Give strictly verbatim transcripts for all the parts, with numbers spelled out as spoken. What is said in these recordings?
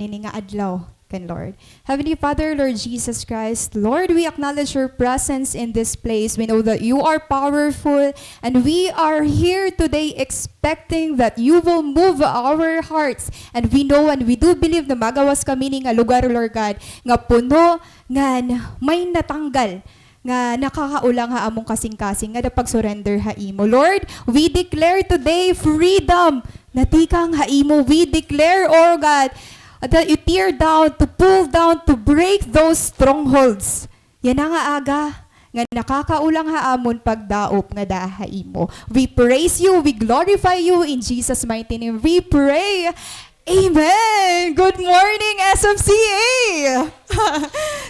ini nga adlaw kan Lord. Heavenly Father, Lord Jesus Christ, Lord, we acknowledge your presence in this place. We know that you are powerful, and we are here today expecting that you will move our hearts. And we know and we do believe na magawas kami ini nga lugar, Lord God, nga puno ngan may natanggal nga nakakaulang ha amon kasingkasing ngada pag-surrender ha imo. Lord, we declare today freedom na tikang ha imo. We declare, oh God, that you tear down, to pull down, to break those strongholds. Yana nga aga nga nakakaulang ha amon pagdaop ngada ha imo. We praise you, we glorify you, in Jesus' mighty name we pray. Amen! Good morning, S F C A!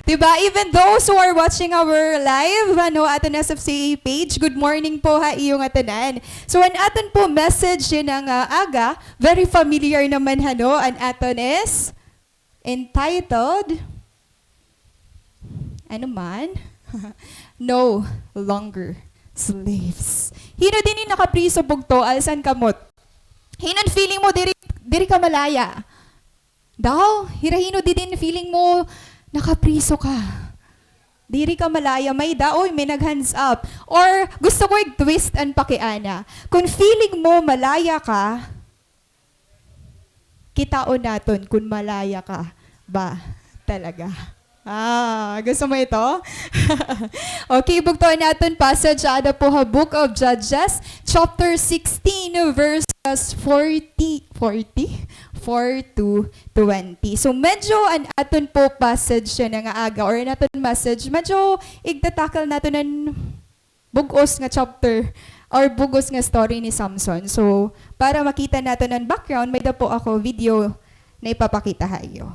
Diba? Even those who are watching our live, ano, aton S F C A page, good morning po ha iyo ngatanan. So, an aton po message yana nga aga, very familiar naman, ano, an aton is entitled, ano man? No longer slaves. Hin-o dinhi nakapriso, bugto, alsa an kamot. Hin-o an feeling mo diri, diri ka malaya? Daw, hira hin-o didi an feeling mo nakapriso ka? Diri ka malaya, may-ada, oy, may nag-hands up. Or gusto ko i-twist an pakiana. Kon feeling mo malaya ka, kitaon naton kon malaya ka ba talaga. Ah, gusto mo ito? Okay, bugto an aton passage, aada po ha Book of Judges, chapter sixteen, verses forty, forty? Four to twenty. So, medyo an aton po passage yana nga aga, or an aton message, medyo igta-tackle naton an bug-os nga chapter or bug-os nga story ni Samson. So, para makita naton an background, may-ada po ako video na ipapakita ha iyo.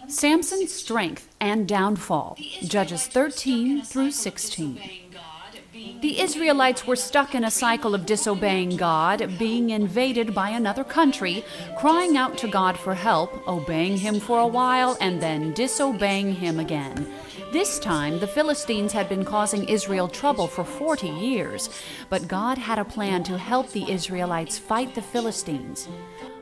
Samson's strength and downfall. Judges thirteen through sixteen. The Israelites were stuck in a cycle of disobeying God, being invaded by another country, crying out to God for help, obeying Him for a while, and then disobeying Him again. This time, the Philistines had been causing Israel trouble for forty years, but God had a plan to help the Israelites fight the Philistines.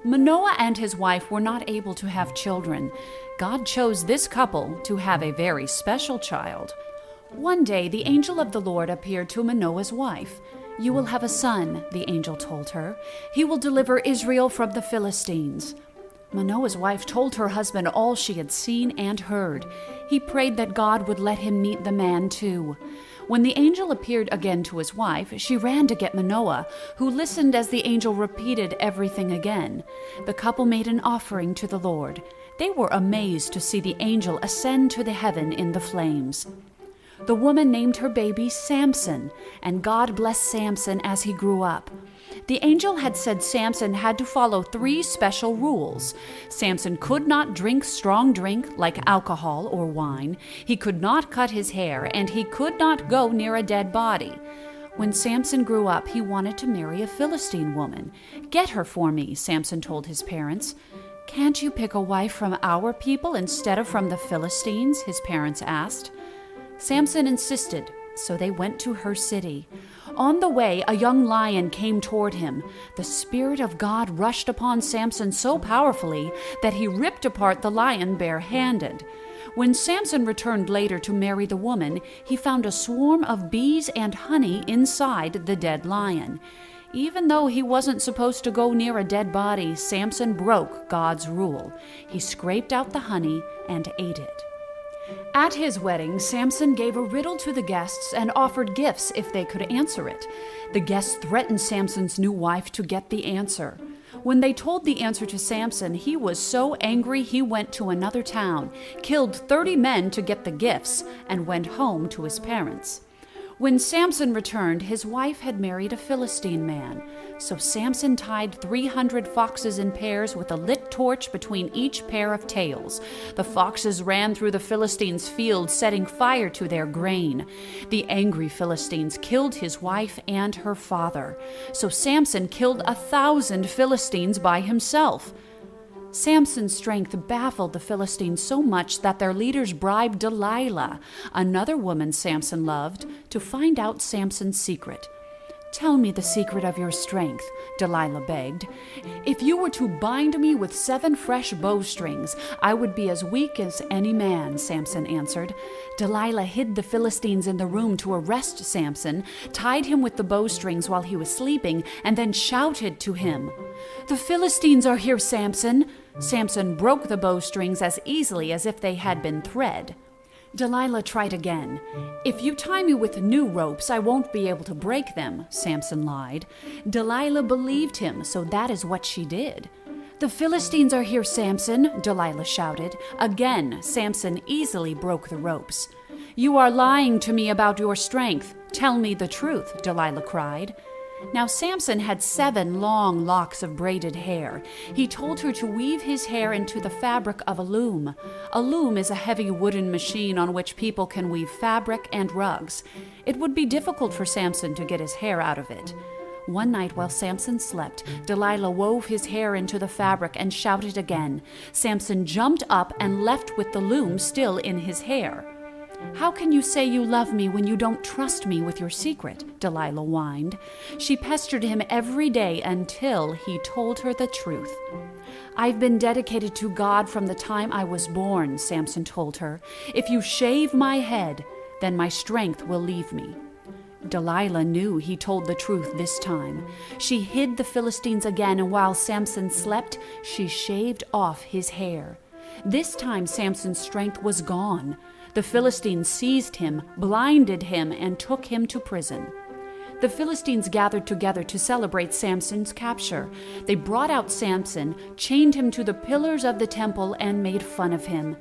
Manoah and his wife were not able to have children. God chose this couple to have a very special child. One day, the angel of the Lord appeared to Manoah's wife. "You will have a son," the angel told her. "He will deliver Israel from the Philistines." Manoah's wife told her husband all she had seen and heard. He prayed that God would let him meet the man too. When the angel appeared again to his wife, she ran to get Manoah, who listened as the angel repeated everything again. The couple made an offering to the Lord. They were amazed to see the angel ascend to the heaven in the flames. The woman named her baby Samson, and God blessed Samson as he grew up. The angel had said Samson had to follow three special rules. Samson could not drink strong drink like alcohol or wine, he could not cut his hair, and he could not go near a dead body. When Samson grew up, he wanted to marry a Philistine woman. "Get her for me," Samson told his parents. "Can't you pick a wife from our people instead of from the Philistines?" his parents asked. Samson insisted, so they went to her city. On the way, a young lion came toward him. The Spirit of God rushed upon Samson so powerfully that he ripped apart the lion barehanded. When Samson returned later to marry the woman, he found a swarm of bees and honey inside the dead lion. Even though he wasn't supposed to go near a dead body, Samson broke God's rule. He scraped out the honey and ate it. At his wedding, Samson gave a riddle to the guests and offered gifts if they could answer it. The guests threatened Samson's new wife to get the answer. When they told the answer to Samson, he was so angry he went to another town, killed thirty men to get the gifts, and went home to his parents. When Samson returned, his wife had married a Philistine man. So Samson tied three hundred foxes in pairs with a lit torch between each pair of tails. The foxes ran through the Philistines' fields, setting fire to their grain. The angry Philistines killed his wife and her father. So Samson killed a thousand Philistines by himself. Samson's strength baffled the Philistines so much that their leaders bribed Delilah, another woman Samson loved, to find out Samson's secret. "Tell me the secret of your strength," Delilah begged. "If you were to bind me with seven fresh bowstrings, I would be as weak as any man," Samson answered. Delilah hid the Philistines in the room to arrest Samson, tied him with the bowstrings while he was sleeping, and then shouted to him, "The Philistines are here, Samson!" Samson broke the bowstrings as easily as if they had been thread. Delilah tried again. "If you tie me with new ropes, I won't be able to break them," Samson lied. Delilah believed him, so that is what she did. "The Philistines are here, Samson!" Delilah shouted. Again, Samson easily broke the ropes. "You are lying to me about your strength. Tell me the truth," Delilah cried. Now Samson had seven long locks of braided hair. He told her to weave his hair into the fabric of a loom. A loom is a heavy wooden machine on which people can weave fabric and rugs. It would be difficult for Samson to get his hair out of it. One night while Samson slept, Delilah wove his hair into the fabric and shouted again. Samson jumped up and left with the loom still in his hair. "How can you say you love me when you don't trust me with your secret?" Delilah whined. She pestered him every day until he told her the truth. "I've been dedicated to God from the time I was born," Samson told her. "If you shave my head, then my strength will leave me." Delilah knew he told the truth this time. She hid the Philistines again, and while Samson slept, she shaved off his hair. This time Samson's strength was gone. The Philistines seized him, blinded him, and took him to prison. The Philistines gathered together to celebrate Samson's capture. They brought out Samson, chained him to the pillars of the temple, and made fun of him.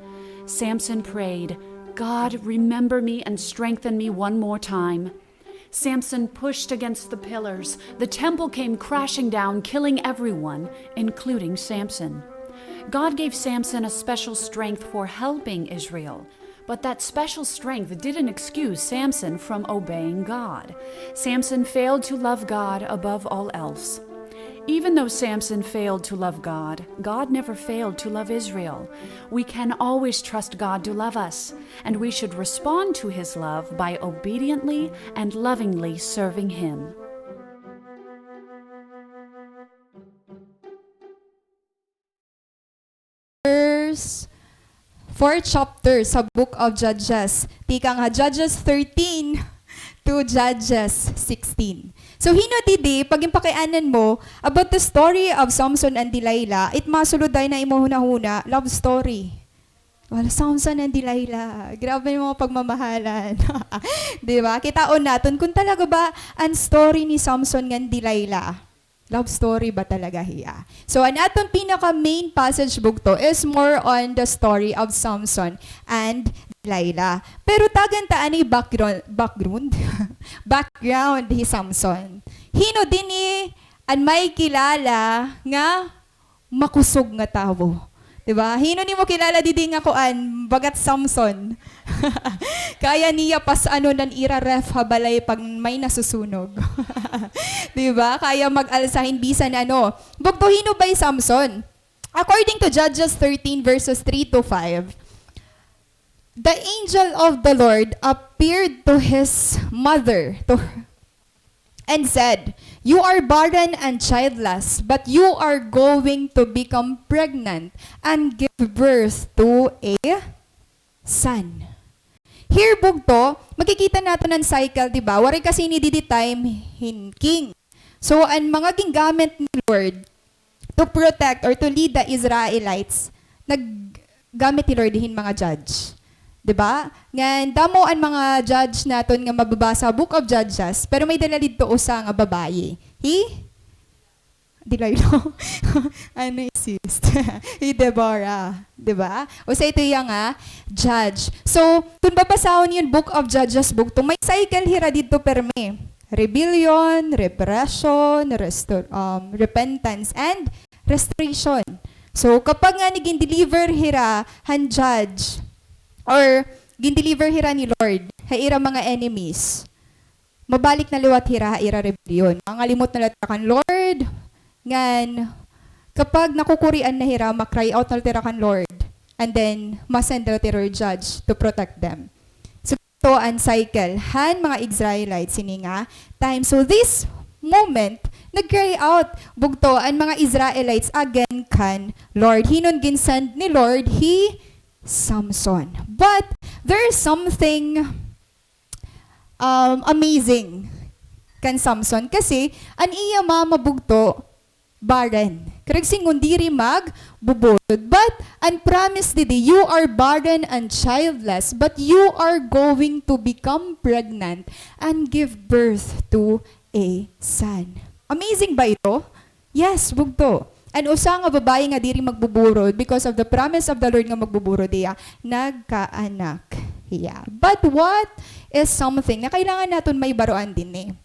Samson prayed, "God, remember me and strengthen me one more time." Samson pushed against the pillars. The temple came crashing down, killing everyone, including Samson. God gave Samson a special strength for helping Israel, but that special strength didn't excuse Samson from obeying God. Samson failed to love God above all else. Even though Samson failed to love God, God never failed to love Israel. We can always trust God to love us, and we should respond to his love by obediently and lovingly serving him. Verse, four chapter sa Book of Judges. Tikang ha Judges thirteen to Judges sixteen. So, hin-o didi, pag ginpakianan mo about the story of Samson and Delilah, it masulod dayon ha imo hunahuna, love story. Wala, Samson and Delilah. Grabe an mga pagmamahalan. Di ba? Kitaon naton kung talaga ba an story ni Samson ngan Delilah. Love story ba talaga hiya? So, an aton pinaka main passage bugto is more on the story of Samson and Delilah. Pero tagan ta anay background, background, background hi Samson. Hin-o dinhi an may kilala nga makusog nga tawo? Di ba? Hin-o nimo kilala didi nga kuan, bagat Samson? Kaya niya pas-anon an ira ref ha balay pag may nasusunog. Di ba? Kaya mag-alsa hin bisan ano. Bugto, hin-o ba hi Samson? According to Judges thirteen verses three to five, the angel of the Lord appeared to his mother, to her, and said, "You are barren and childless, but you are going to become pregnant and give birth to a son." Here bugto, makikita naton an cycle, di ba? Waray kasi ini didi time hin king. So, an mga gingamit ni Lord to protect or to lead the Israelites, naggamit ni Lord hin mga judge. Di ba? Ngan, damo an mga judge naton nga mababasa Book of Judges, pero may-ada la didto usa nga babayi. Hi? Delilah. Ano, insist? Hi Deborah, di ba? Usa ito iya nga judge. So, kun babasahon niyo an Book of Judges, bugto, may cycle hira didto permi. Rebellion, repression, restor-, um, repentance, and restoration. So, kapag ngani gin-deliver hira han judge, or gin-deliver hira ni Lord ha ira mga enemies, mabalik na liwat hira ha ira rebellion. Mangalimot na liwat hira kan Lord, ngan kapag nakukurian na hira, ma-cry out na liwat hira kan Lord, and then ma-send na liwat hira judge to protect them. So, ito an cycle han mga Israelites hini nga time. So, this moment, nag-cry out bugto an mga Israelites again kan Lord. Hin-o an gin-send ni Lord? Hi Samson. But there is something um, amazing kan Samson kasi an iya mama bugto barren. Karuyag sidngon diri magbuburod. But an promise didi, "You are barren and childless, but you are going to become pregnant and give birth to a son." Amazing ba ito? Yes, bugto. An usa nga babaye nga diri magbuburod because of the promise of the Lord nga magbuburod hiya, nagkaanak hiya. But what is something na kailangan naton mahibaroan dinhi?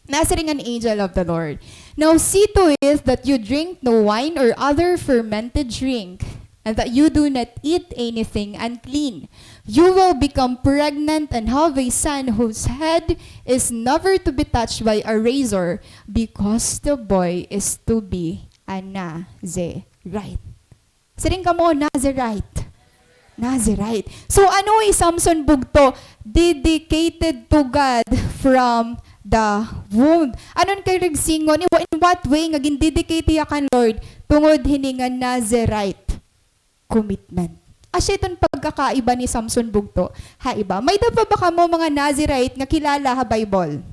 Nasiring an angel of the Lord, "Now see to it that you drink no wine or other fermented drink, and that you do not eat anything unclean. You will become pregnant and have a son whose head is never to be touched by a razor, because the boy is to be a Nazirite." Siring kamo, Nazirite. Nazirite. So, ano hi Samson bugto? Dedicated to God from the womb. Ano an karuyag sidngon? In wha-, in what way nga gin-dedicate hiya kan Lord? Tungod hini nga Nazirite commitment. Asya iton pagkakaiba ni Samson bugto ha iba. May-ada pa ba kamo mga Nazirite nga kilala ha Bible?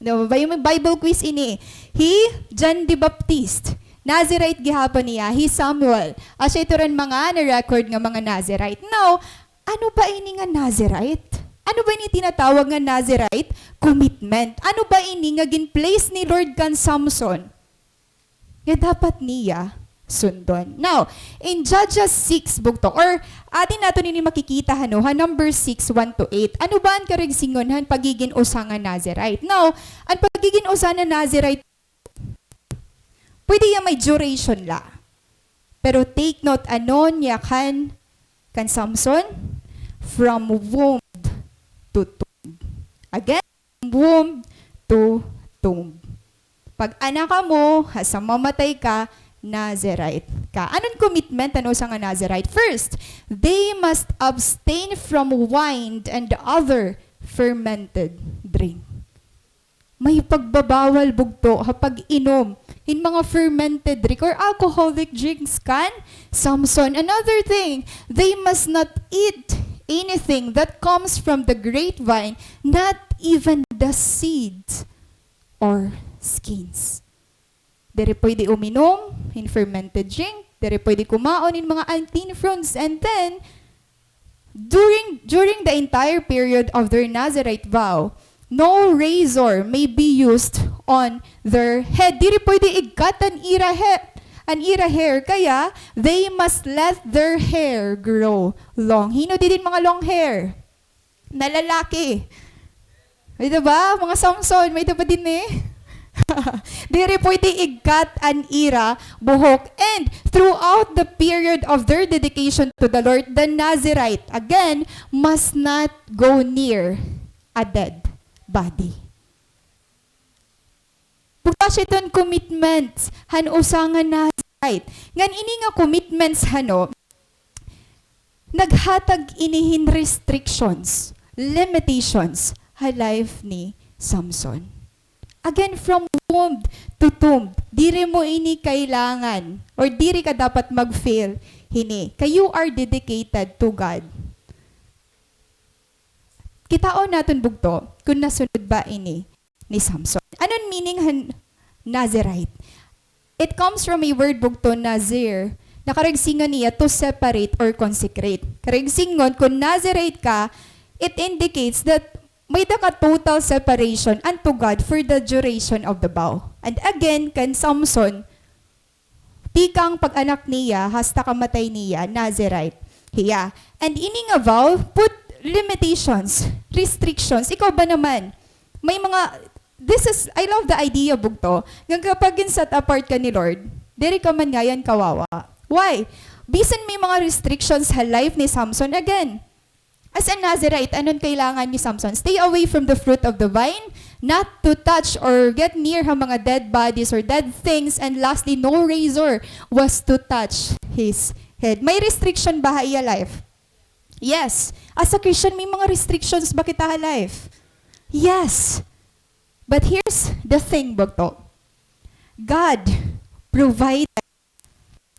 No, Bi-, Bible quiz ini. Hi John the Baptist, Nazirite gihapon niya. Hi Samuel. Asya ito ran mga na-record nga mga Nazirite. Now, ano ba ini nga Nazirite? Ano ba ini tinatawag nga Nazirite? Commitment. Ano ba ini nga gin-place ni Lord kan Samson nga dapat niya sundon? Now, in Judges six, bugto, or atin naton ini makikita, hano, ha number six, one to eight. Ano ba an karuyag sidngon han pagigin usa nga Nazirite? Now, an pagigin usa nga Nazirite, pwede iya may duration la. Pero take note, ano niya kan, kan Samson? From womb to tomb. Again, womb to tomb. Pag-anak kamo, hasta mamatay ka, Nazirite ka. Ano an commitment han usa nga Nazirite? First, they must abstain from wine and other fermented drink. May pagbabawal bugto ha pag-inom hin mga fermented drink or alcoholic drinks kan Samson. Another thing, they must not eat anything that comes from the grapevine, not even the seeds or skins. Diri pwede uminom hin fermented drink, diri pwede kumaon hin mga unclean foods, and then, during, during the entire period of their Nazirite vow, no razor may be used on their head. Diri pwede i-cut an ira he-, an ira hair, kaya they must let their hair grow long. Hin-o didi an mga long hair? Na lalaki. May-ada ba? Mga Samson, may-ada ba dinhi? Diri pwede i-cut an ira buhok. And throughout the period of their dedication to the Lord, the Nazirite, again, must not go near a dead body. Bugto, asya iton commitments han usa nga Nazirite. Ngan ini nga commitments, hano, naghatag ini hin restrictions, limitations ha life ni Samson. Again, from womb to tomb, diri mo ini kailangan or diri ka dapat mag-fail hini. Kay you are dedicated to God. Kitaon naton bugto kon nasunod ba ini ni Samson. Ano an meaning han Nazirite? It comes from a word bugto, nazir, na karuyag sidngon niya to separate or consecrate. Karuyag sidngon, kon Nazirite ka, it indicates that may-ada ka total separation unto God for the duration of the vow. And again, kan Samson, tikang pag-anak niya hasta kamatay niya, Nazirite hiya. And ini nga vow, put limitations, restrictions. Ikaw ba naman? May mga, this is, I love the idea, bugto, nga kapag gin-set apart ka ni Lord, diri ka man ngay-an kawawa. Why? Bisan may mga restrictions ha life ni Samson, again, as a Nazirite, ano an kailangan ni Samson? Stay away from the fruit of the vine, not to touch or get near ha mga dead bodies or dead things, and lastly, no razor was to touch his head. May restriction ba ha iya life? Yes. As a Christian, may mga restrictions ba kita ha life? Yes. But here's the thing, bugto. God provided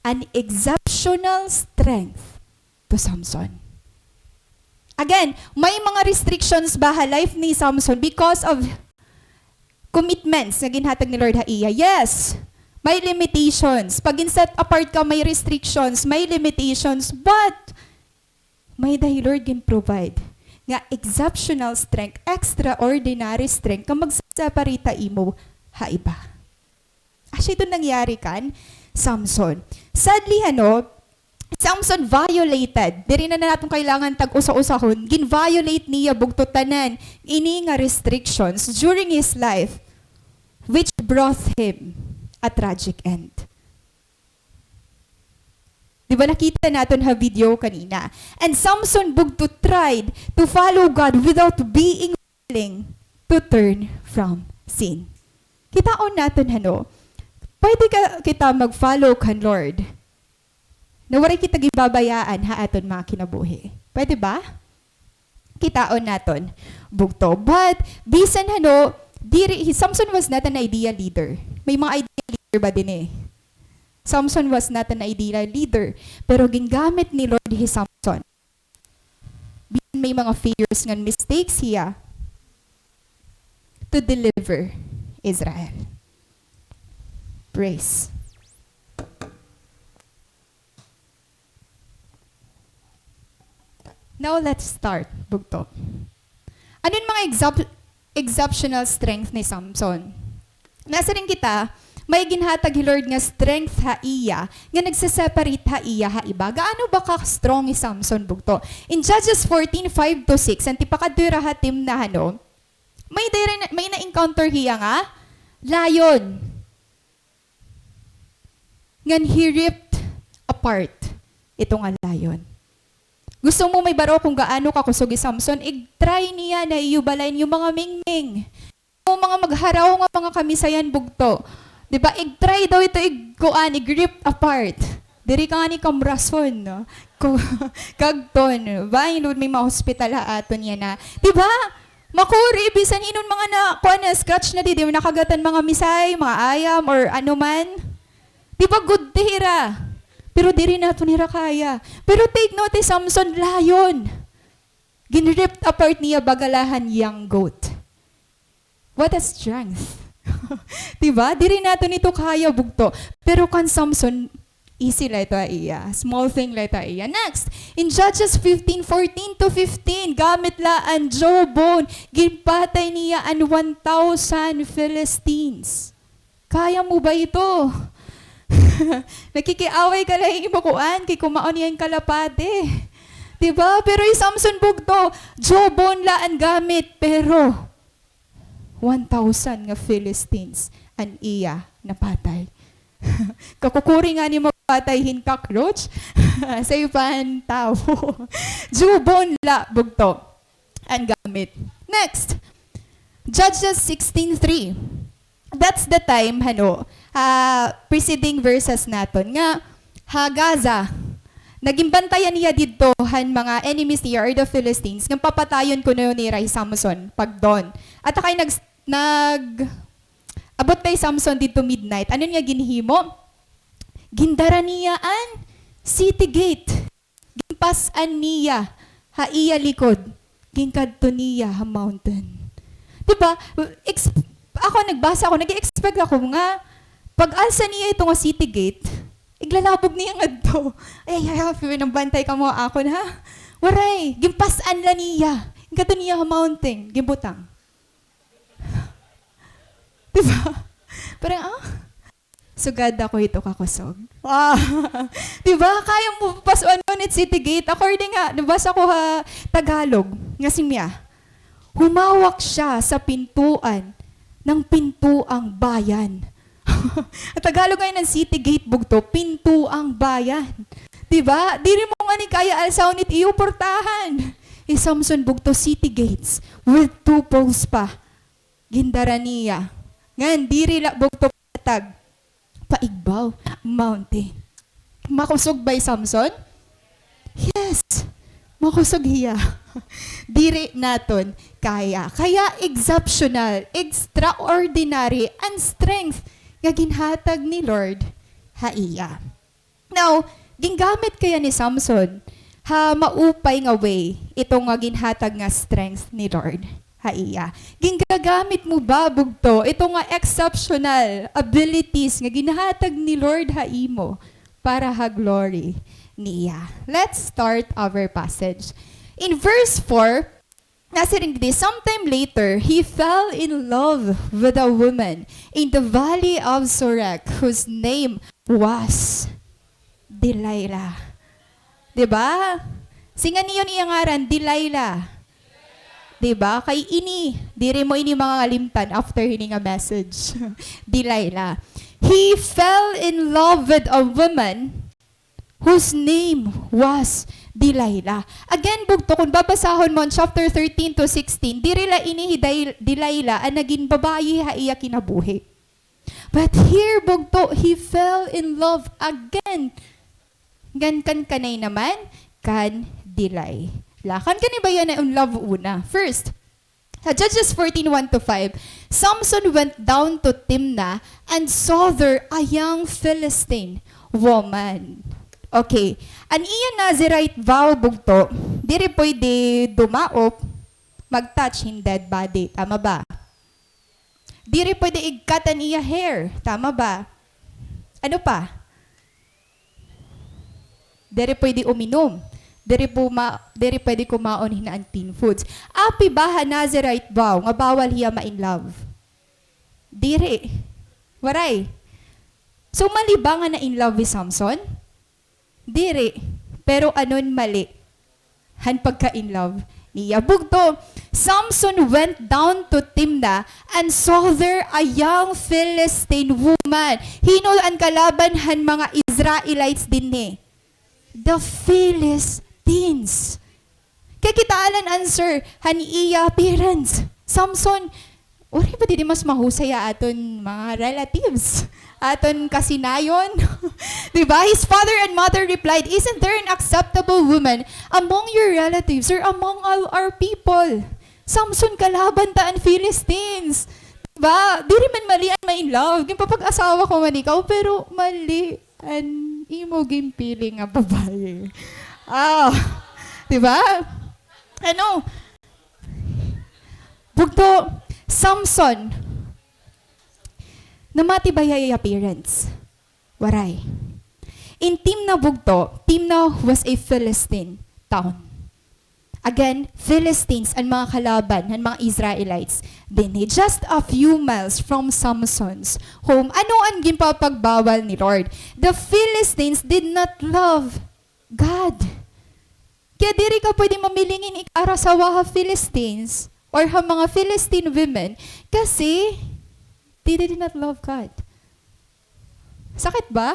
an exceptional strength to Samson. Again, may mga restrictions ba ha life ni Samson because of commitments nga ginhatag ni Lord ha iya? Yes. May limitations. Pag gin-set apart ka, may restrictions, may limitations, but may-ada hi Lord gin-provide nga exceptional strength, extraordinary strength nga magse-separate ha imo ha iba. Asya ito nangyari kan Samson. Sadly, ano, Samson violated. Diri na naton kailangan tag-usa-usahon. Gin-violate niya bugto tanan ini nga restrictions during his life, which brought him a tragic end. Di ba nakita naton ha video kanina? And Samson bugto tried to follow God without being willing to turn from sin. Kitaon naton, hano, pwede ka, kita mag-follow kan Lord na waray kita ginbabayaan ha aton mga kinabuhi. Pwede ba? Kitaon naton, bugto. But, bisan hano, diri, he, Samson was not an ideal leader. May mga ideal leader ba dinhi? Samson was not an ideal leader. Pero gingamit ni Lord hi Samson. Bisan may mga failures ngan mistakes hiya to deliver Israel. Praise. Now let's start, bugto. Ano an mga exap-, exceptional strength ni Samson? Nasiring kita, may ginhatag hi Lord nga strength ha iya, nga nagse-separate ha iya ha iba. Gaano ba ka-strong hi Samson, bugto? In Judges fourteen, five to six, an tipakadto hira ha Timna, hano, may dire-, may na-encounter hiya nga lion. Ngan he ripped apart ito nga lion. Gusto mo mahibaro kon gaano kakusog hi Samson? Ig-try niya na iyo balay niyo mga mingming. O mga magharaw nga mga kamisayan bugto. Di ba? Ig-try daw ito, ig-kuan, ig-rip apart. Diri ka ngani kamurason, no? Ku-, kagton. Ba, yun, may mga hospital ha aton yana. Di ba? Makuri, bisan hin-o an mga na, kuan na, scratch na didi, nakagatan mga misay, mga ayam, or ano man. Di ba, gudti hira? Pero diri naton hira kaya. Pero take note, hi Samson, lion. Gin-ripped apart niya baga la han young goat. What a strength. Di ba? Diri naton ito kaya, bugto. Pero kan Samson, easy la ito ha iya. Small thing la ito ha iya. Next, in Judges fifteen, fourteen to fifteen, gamit la an jawbone, ginpatay niya an one thousand Philistines. Kaya mo ba ito? Nakikiaway ka la ha imo kuan, kay kumaon niya an kalapate. Di ba? Pero hi Samson, bugto, jawbone la an gamit, pero one thousand nga Philistines an iya napatay. Kakukuri ngani magpatay hin cockroach, asya pa han tawo. Jawbone la, bugto, an gamit. Next, Judges sixteen three. That's the time, hano, ah, preceding verses naton, nga ha Gaza, nagin bantayan hiya didto han mga enemies niya or the Philistines, nga papatayon kuno nira hi Samson pag dawn. At kay nag-, nag-, abot pa hi Samson didto midnight. Ano niya ginhimo? Gindara niya an city gate. Ginpas-an niya ha iya likod. Ginkadto niya ha mountain. Di ba? Ex-, ako, nagbasa ako, nag-expect ako nga pag-alsa niya ito nga city gate, iglalabog niya ngadto. Ay, ay, ay, ay, nambantay kamo ha akon, ha? Waray, ginpas-an la niya. Kadto niya ha mountain, gibutang. Di ba? Parang, ah? Sugad ako ito kakusog. Ah. Di ba? Kaya mo pasoan it city gate. According nga, nabasa ko ha Tagalog, nga simya. Humawak siya sa pintuan ng pintuang bayan. Ang Tagalog ngayon ng city gate, bugto, pintuang bayan. Di ba? Diri mo ngani kaya alsahon it iyo portahan. Hi Samson, bugto, city gates with two poles pa. Gindara niya. Ngan, diri la bugto patag. Paigbaw, mountain. Makusog ba hi Samson? Yes. Makusog hiya. Diri naton kaya. Kaya exceptional, extraordinary an strength nga ginhatag ni Lord ha iya. Now, gingamit kaya ni Samson ha maupay nga way ito nga ginhatag nga strength ni Lord ha iya? Gingagamit mo ba, bugto, ito nga exceptional abilities nga ginhatag ni Lord ha imo para ha glory niya? Let's start our passage. In verse four, nasiring didi, "Sometime later, he fell in love with a woman in the valley of Sorek whose name was Delilah." Di ba? Singa niyo iya ngaran, Delilah. Di ba? Kay ini, diri mo ini mangangalimtan after hini nga message. Delilah. He fell in love with a woman whose name was Delilah. Again, bugto, kon babasahon mo an chapter thirteen to sixteen, diri la ini hi Dai-, Delilah an nagin babayi ha iya kinabuhi. But here, bugto, he fell in love again. Ngan kan kanay naman, kan Delilah. Kan kanay ba hiya na-in love una? First, sa Judges fourteen, one to five, Samson went down to Timnah and saw there a young Philistine woman. Okay. An iya Nazirite vow, bugto, diri pwede dumaop, mag-touch hin dead body. Tama ba? Diri pwede i-cut an iya hair. Tama ba? Ano pa? Diri pwede uminom. Diri puma-, diri pwede kumaon hin unclean foods. Api ba ha Nazirite vow nga bawal hiya ma-in love? Diri. Waray. So, mali ba nga na-in love hi Samson? Diri. Pero ano an mali han pagka-in love niya? Bugto, Samson went down to Timnah and saw there a young Philistine woman. Hin-o an kalaban han mga Israelites dinhi? The Philistines. Kay kitaa la an answer han iya parents. Samson, waray ba didi mas mahusay ha aton mga relatives? Aton kasinayon? Di ba? His father and mother replied, "Isn't there an acceptable woman among your relatives or among all our people?" Samson, kalaban ta an Philistines. Di ba? Diri man mali an ma-in love. Ginpapag-asawa ko man ikaw, pero mali an imo ginpili nga babaye. Ah, di ba? Ano? Bugto, Samson, namati ba hiya iya parents? Waray. In Timnah, bugto, Timnah was a Philistine town. Again, Philistines an mga kalaban han mga Israelites dinhi. Just a few miles from Samson's home. Ano an ginpapagbawal ni Lord? The Philistines did not love God. Kaya diri ka pwede mamiling hin ikaarasawa ha Philistines or ha mga Philistine women kasi they did not love God. Sakit ba?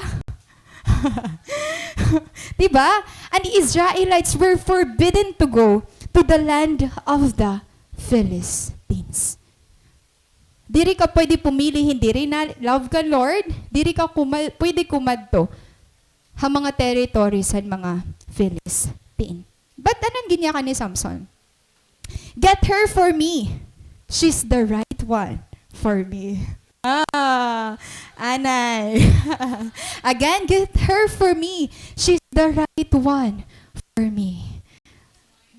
Di ba? And the Israelites were forbidden to go to the land of the Philistines. Diri ka pwede pumili hin diri na love ka, Lord, diri ka kuma-, pwede kumadto ha mga territories han mga Philistine. But ano an ginyakan ni Samson? "Get her for me. She's the right one for me." Ah, anay. Again, "Get her for me. She's the right one for me."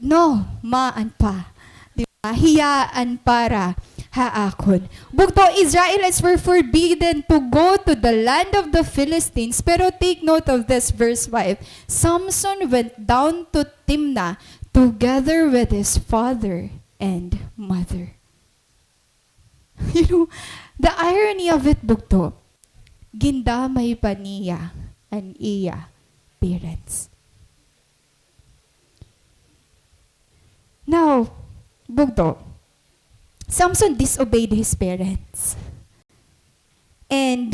No, maan pa. Di ba? Hiya an para ha akon. Bugto, Israelites were forbidden to go to the land of the Philistines, pero take note of this, verse five. Samson went down to Timnah together with his father and mother. You know, the irony of it, bugto, gindamay pa niya an iya parents. Now, bugto, Samson disobeyed his parents. And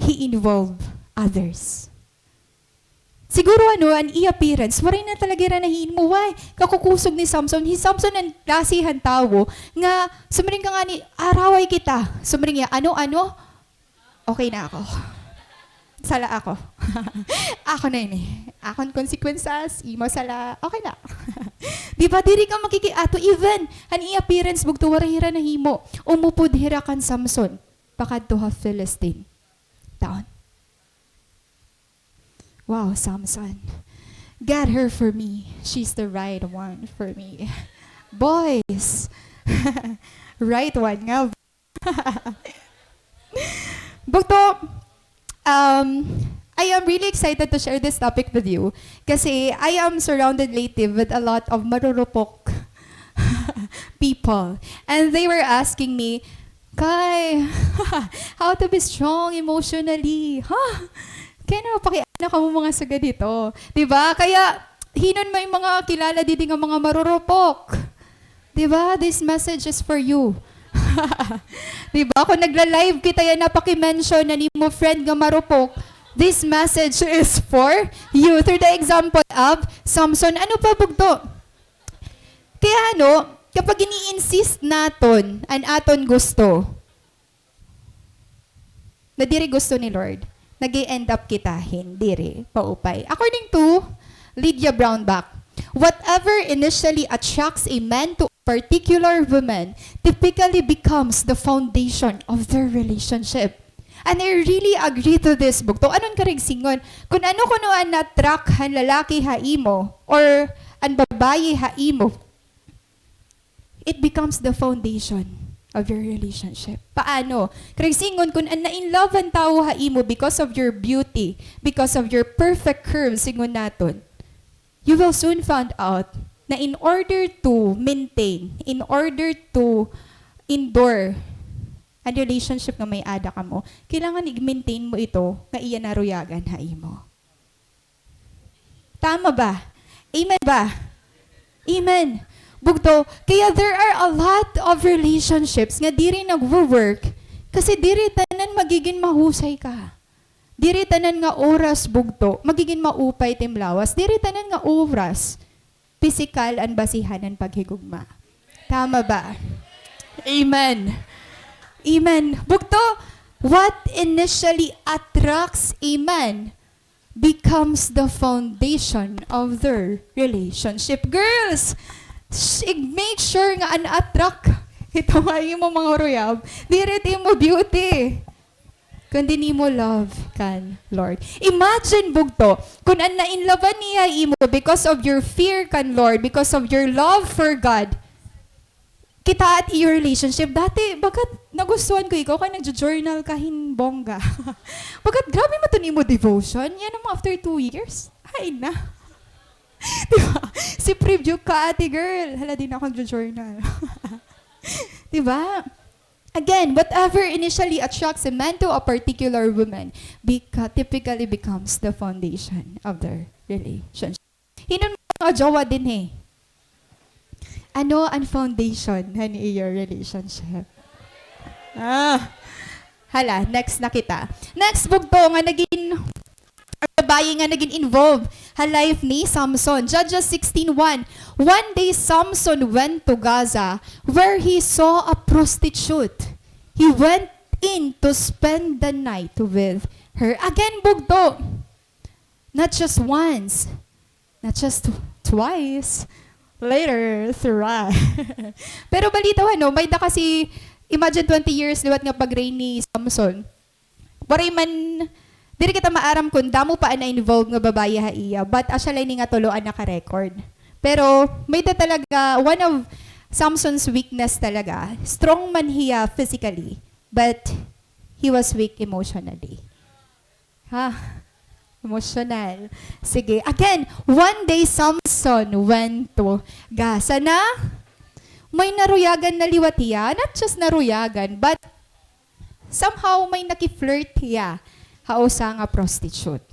he involved others. Siguro, ano, an iya parents, waray na talaga hira nahimo. Why? Kakukusog ni Samson. Hi Samson an klase han tawo nga, sumring ka ngani, araway kita. Sumring niya, ano, ano? Okay na ako. Sala ako. Ako na ini. Akon konsekwensas, imo sala, okay na. Di ba, diri ka makikiato. Even, an iya parents, bugto, waray hira nahimo. Umupod hira kan Samson. Pakadto ha Philistine town. Wow, Samson. Get her for me. She's the right one for me. Boys. Right one nga. Bugto, um, I am really excited to share this topic with you kasi I am surrounded lately with a lot of marurupok people. And they were asking me, "Kay, how to be strong emotionally?" Ha? Kay ano, pakiana kamo mga sugad hito. Di ba? Kaya, hinon may mga kilala didi nga mga marurupok. Di ba? This message is for you. Di ba? Kung nagla-live kita yana, paki-mention an imo friend nga marupok. This message is for you. Through the example of Samson. Ano pa, bugto? Kaya, ano, kapag ini-insist naton an aton gusto, na diri gusto ni Lord, nag-e-end up kita hin diri maupay. According to Lydia Brownback, whatever initially attracts a man to a particular woman typically becomes the foundation of their relationship. And I really agree to this, bugto. Ano an karuyag singon? Kun ano kuno an na-attract han lalaki ha imo or an babaye ha imo, it becomes the foundation of your relationship. Paano? Karuyag singon, kun an na-in-love an tawo ha imo because of your beauty, because of your perfect curves, singon naton, you will soon find out na in order to maintain, in order to endure an relationship nga may-ada kamo, kailangan i-maintain mo ito nga iya naruyagan ha imo. Tama ba? Amen ba? Amen. Bugto, kaya there are a lot of relationships nga diri nagwo-work kasi diri tanan magigin mahusay ka. Diri tanan nga oras, bugto, magigin maupay it im lawas. Diri tanan nga oras, pisikal an basihan han paghigugma. Tama ba? Amen. Amen. Bugto, what initially attracts a man becomes the foundation of their relationship. Girls, sh-, make sure nga an attract ito nga imo manguruyab, diri it imo beauty, kundi an imo love kan Lord. Imagine, bugto, kun an na-in-love-an niya imo because of your fear kan Lord, because of your love for God, kita it iyo relationship. Dati, bagat nagustuhan ko ikaw kay nagjo-journal ka hin bongga. Bagat grabe man iton imo devotion. Yana mga after two years, ay na. Di ba? Si preview ka, ate girl. Hala, di na ako nagjo-journal. Di ba? Again, whatever initially attracts a man to a particular woman beca-, typically becomes the foundation of their relationship. Hin-o an mga jowa dinhi? Ano an foundation han iyo relationship? Ah. Hala, next na kita. Next, bugto, nga nagin, or babaye nga nagin involved ha life ni Samson. Judges sixteen one. One day, Samson went to Gaza, where he saw a prostitute. He went in to spend the night with her. Again, bugto. Not just once. Not just tw-, twice. Later, thrice. Pero balitaw, ano, may-ada kasi, imagine twenty years liwat nga pag-reign ni Samson. Waray man, diri kita maaram kun damo pa an na-involve nga babaye ha iya, but asya la ini nga tulo an naka-record. Pero may-ada talaga, one of Samson's weakness talaga, strong man hiya physically, but he was weak emotionally. Ha? Emosyonal. Sige. Again, one day Samson went to Gaza na may naruyagan na liwat hiya. Not just naruyagan, but somehow may naki-flirt hiya ha usa nga prostitute.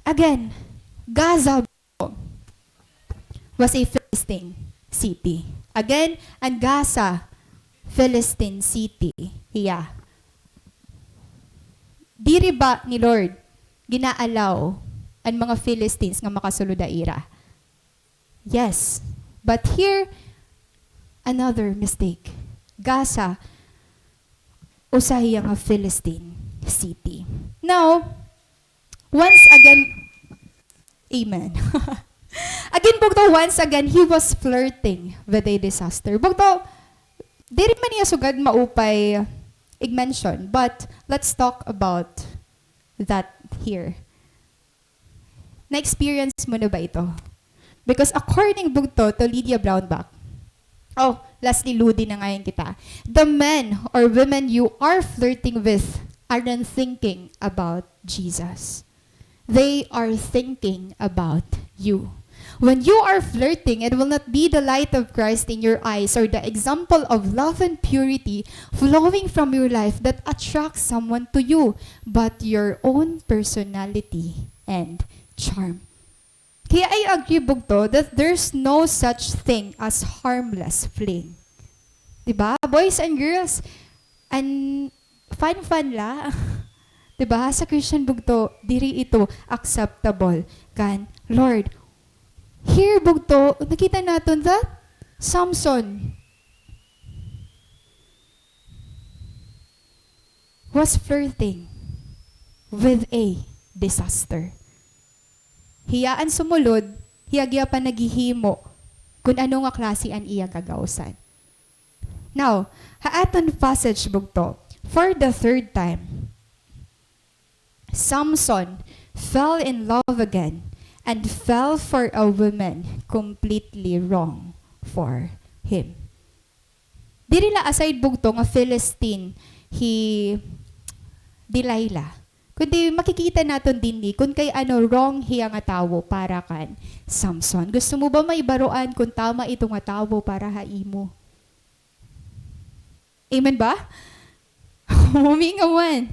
Again, Gaza was a Philistine city. Again, an Gaza, Philistine city hiya. Diri ba ni Lord gina-allow an mga Philistines nga makasulod ha ira? Yes. But here, another mistake. Gaza, usa hiya nga Philistine city. Now, once again, amen. Again, bugto, once again, he was flirting with a disaster. Bugto, diri man niya sugad maupay i-mention, but let's talk about that here. Na-experience mo na ba ito? Because according bugto to Lydia Brownback, oh, lastly, Ludi na ngayon kita. The men or women you are flirting with aren't thinking about Jesus. They are thinking about you. When you are flirting, it will not be the light of Christ in your eyes or the example of love and purity flowing from your life that attracts someone to you, but your own personality and charm. Kaya I agree, bugto, that there's no such thing as harmless fling. Di ba? Boys and girls, an fun-fun la. Di ba? Sa Christian, bugto, diri ito acceptable kan Lord. Here, bugto, nakita naton that Samson was flirting with a disaster. Hiya an sumulod, hiya gihapon naghihimo kun ano nga klase an iya gagawsan. Now, ha aton passage, bugto, for the third time, Samson fell in love again and fell for a woman completely wrong for him. Diri la aside, bugto, nga Philistine hi Delilah, kundi makikita naton dinhi kun kay ano wrong hiya nga tawo para kan Samson. Gusto mo ba maibaroan kun tama ito nga tawo para ha imo? Amen ba? Huminga man.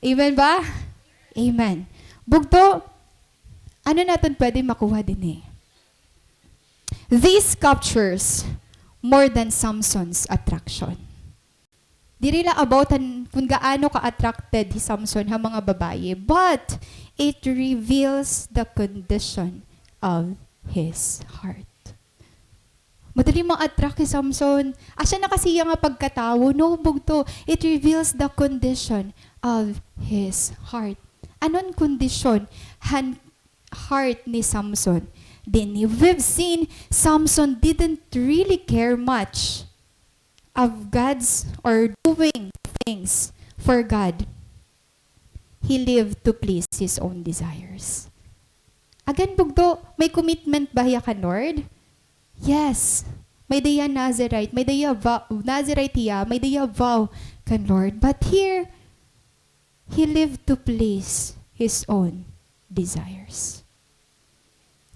Amen ba? Amen. Bugto, ano naton pwede makuha dinhi? This captures more than Samson's attraction. Diri la about han, kun gaano ka-attracted hi Samson ha mga babaye, but it reveals the condition of his heart. Madali ma-attract hi Samson. Asya na kasi hiya nga pagkatawo, no, bugto. It reveals the condition of his heart. Ano an kondisyon han heart ni Samson? Then we've seen Samson didn't really care much of God's or doing things for God. He lived to please his own desires. Again, bugto, may commitment ba hiya kan Lord? Yes. May-ada hiya Nazirite, may-ada hiya vow, Nazirite hiya, may-ada hiya vow kan Lord. But here, he lived to please his own desires.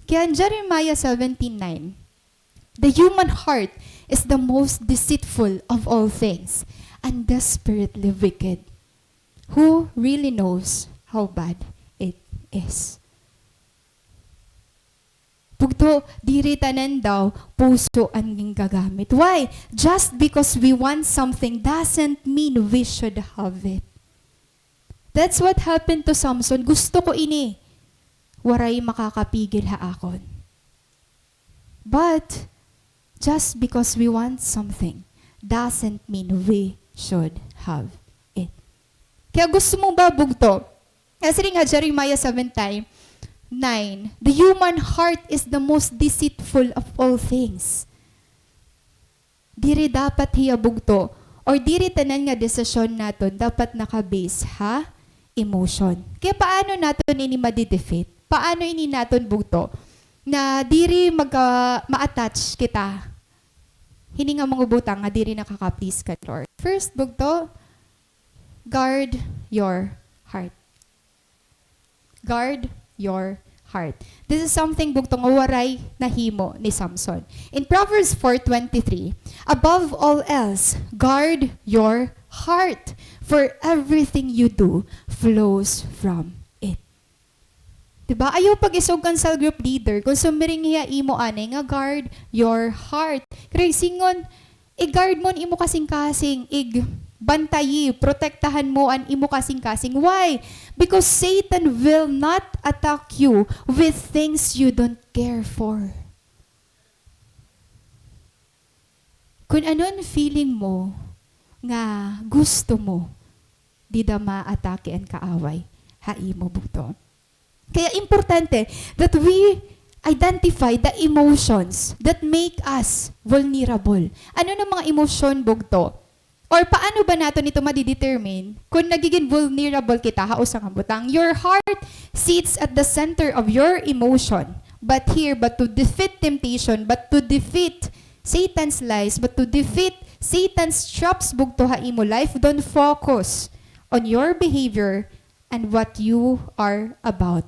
Kaya in Jeremiah seventeen nine, "The human heart is the most deceitful of all things and desperately wicked. Who really knows how bad it is?" Bugto, diri tanan daw puso an gingagamit. Why? Just because we want something doesn't mean we should have it. That's what happened to Samson. Gusto ko ini. Waray makakapigil ha akon. But just because we want something doesn't mean we should have it. Kaya gusto mo ba, bugto? Kaya siring ha Jeremiah seven time, nine, "The human heart is the most deceitful of all things." Diri dapat hiya bugto, or diri tanan nga desisyon naton dapat naka-base ha emotion. Kaya paano naton ini madi-defeat? Paano ini naton bugto na diri magka-, ma-attach kita hini nga mga butang nga diri nakaka-please kan Lord? First, bugto, guard your heart. Guard your heart. This is something, bugto, nga waray nahimo ni Samson. In Proverbs four twenty-three, "Above all else, guard your heart, for everything you do flows from it." Di ba? Ayaw pag-isog kan cell group leader kon sumiring hiya imo anay nga, "Guard your heart." Kay singon, i-guard mo an imo kasingkasing, igbantayi, protektahan mo an imo kasingkasing. Why? Because Satan will not attack you with things you don't care for. Kun ano an feeling mo nga gusto mo, dida maatake an kaaway ha imo, bugto. Kaya importante that we identify the emotions that make us vulnerable. Ano na mga emosyon, bugto? Or paano ba naton ito madidetermine kung nagiging vulnerable kita ha usa nga butang? Your heart sits at the center of your emotion. But here, but to defeat temptation, but to defeat Satan's lies, but to defeat Satan's traps, bugto, ha imo life, don't focus on your behavior and what you are about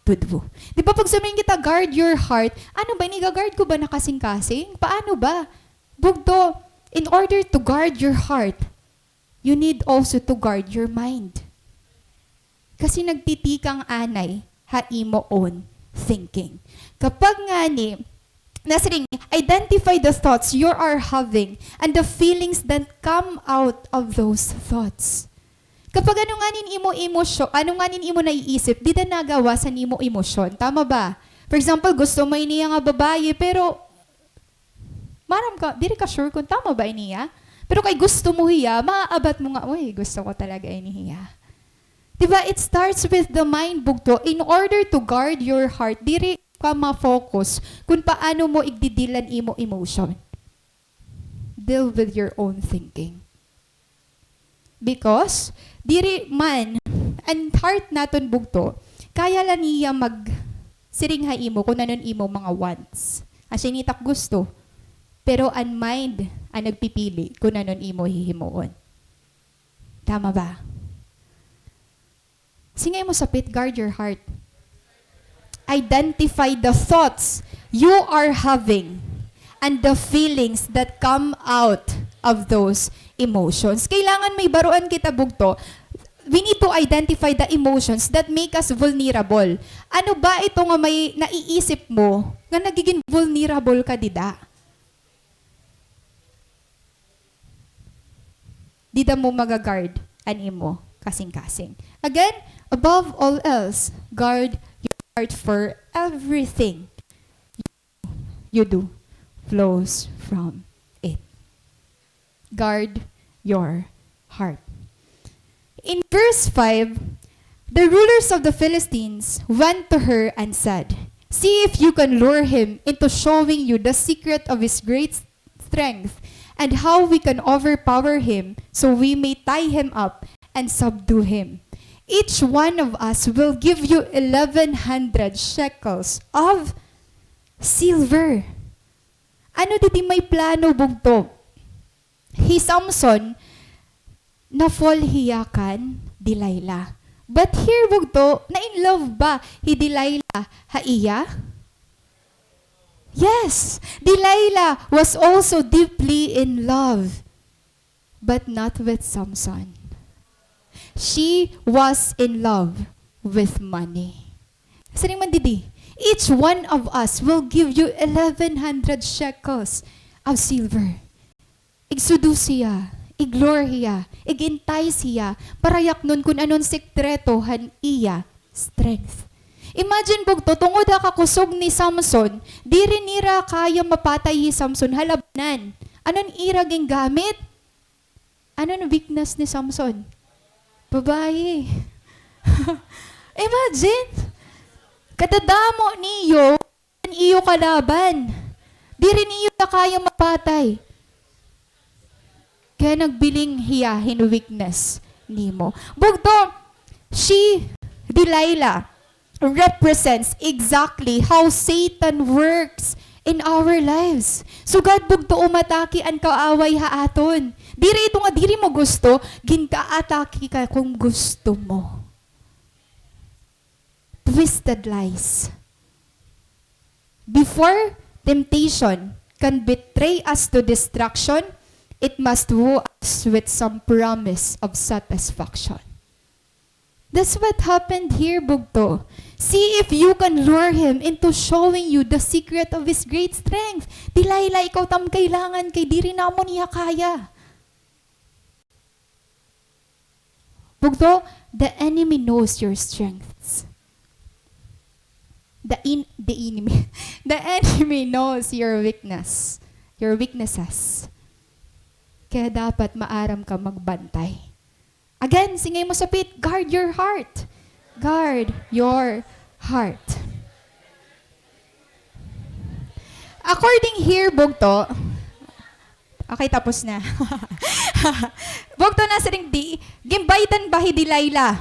to do. Di ba, pag sabihin kita, "Guard your heart," ano ba ini, ga-guard ko ba an kasingkasing? Paano ba? Bugto, in order to guard your heart, you need also to guard your mind. Kasi nagtitikang anay ha imo own thinking. Kapag ngani, nasiring, identify the thoughts you are having and the feelings that come out of those thoughts. Kapag ano ngani an imo emosyo-, ano ngani an imo naiisip, dida nagawas an imo emosyon. Tama ba? For example, gusto mo ini nga babaye, pero maaram ka, diri ka sure kung tama ba ini hiya. Pero kay gusto mo hiya, maaabat mo nga, "Uy, gusto ko talaga ini hiya." Di ba? It starts with the mind, bugto. In order to guard your heart, diri ka ma-focus kung paano mo igdidilan imo emotion. Deal with your own thinking. Because diri man, an heart naton, bugto, kaya la niya magsiring ha imo kun ano an imo mga wants. Asya ini it ak gusto. Pero an mind an nagpipili kun ano an imo hihimuon. Tama ba? Siring ha imo sapit, guard your heart. Identify the thoughts you are having and the feelings that come out of those emotions. Kailangan may baroan kita, bugto. We need to identify the emotions that make us vulnerable. Ano ba ito nga may naiisip mo nga nagiging vulnerable ka dida? Dida mo maga-guard an imo kasingkasing. Again, above all else, guard your heart, for everything you do flows from it. Guard your heart. In verse five, the rulers of the Philistines went to her and said, "See if you can lure him into showing you the secret of his great strength and how we can overpower him, so we may tie him up and subdue him. Each one of us will give you eleven hundred shekels of silver." Ano didi may plano, bugto? Hi Samson, na-fall hiya kan Delilah. But here, bugto, na-in love ba hi Delilah ha iya? Yes, Delilah was also deeply in love, but not with Samson. She was in love with money. Siring man didi, "Each one of us will give you eleven hundred shekels of silver." Ig-seduce hiya, ig-lure hiya, ig-entice hiya, para yaknon kun ano an sekreto han iya strength. Imagine, bugto, tungod ha kakusog ni Samson, diri nira kaya mapatay hi Samson ha labanan. Ano an ira gingamit? Ano an weakness ni Samson? Babaye. Imagine, kadadamo niyo an iyo kalaban. Diri niyo na kaya mapatay. Kaya nagbiling hiya hin weakness nimo. Bugto, she, Delilah, represents exactly how Satan works in our lives. Sugad bugto umatake an kaaway ha aton. Diri ito nga diri mo gusto, ginkaatake ka kung gusto mo. twisted lies. Before temptation can betray us to destruction, it must woo us with some promise of satisfaction. That's what happened here, bugto. See if you can lure him into showing you the secret of his great strength. Delilah, ikaw tam kailangan kay diri namon hiya kaya. Bugto, the enemy knows your strengths. The in-, the enemy. The enemy knows your weakness, your weaknesses. Kaya dapat maaram ka magbantay. Again, singay mo sa pit, guard your heart. Guard your heart. According here, bugto, okay, tapos na. Bugto, nasiring, di, ginbaydan ba hi Delilah?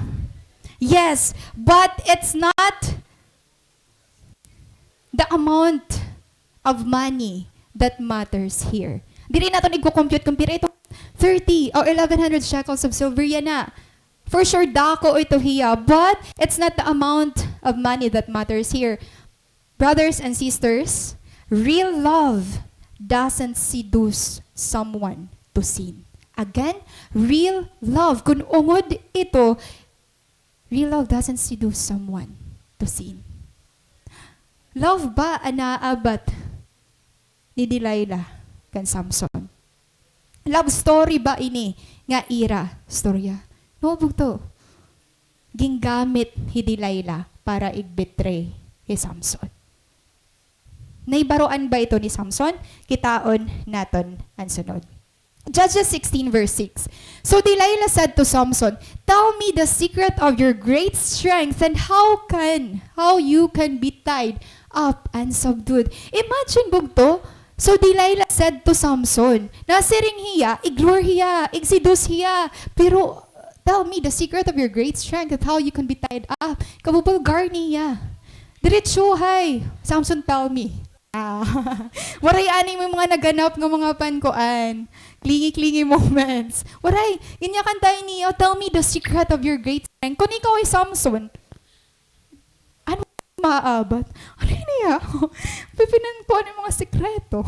Yes, but it's not the amount of money that matters here. Diri naton igko-compute kung pira ito, thirty or eleven hundred shekels of silver yana. For sure, dako ito hiya, but it's not the amount of money that matters here. Brothers and sisters, real love doesn't seduce someone to sin. Again, real love, kun ungod ito, real love doesn't seduce someone to sin. Love ba an naabat ni Delilah kan Samson? Love story ba ini nga ira storya? No, bugto. Gingamit hi Delilah para ig-betray hi Samson. Nahibaroan ba ito ni Samson? Kitaon naton an sunod. Judges sixteen verse six. So Delilah said to Samson, "Tell me the secret of your great strength, and how can, how you can be tied up and subdued." Imagine, bugto. So Delilah said to Samson, nasiring hiya, ig-lure hiya, ig-seduce hiya. Pero, "Tell me the secret of your great strength, and how you can be tied up." Kabubulgar niya. Diretsuhay, "Samson, tell me." Ah, waray anay may mga naganap nga mga pankuan, clingy-clingy moments. Waray, inya kantay niya, "Tell me the secret of your great strength." Kun ikaw hi Samson, ano maabat? Ano niya? Pipinan ko ano mga sikreto.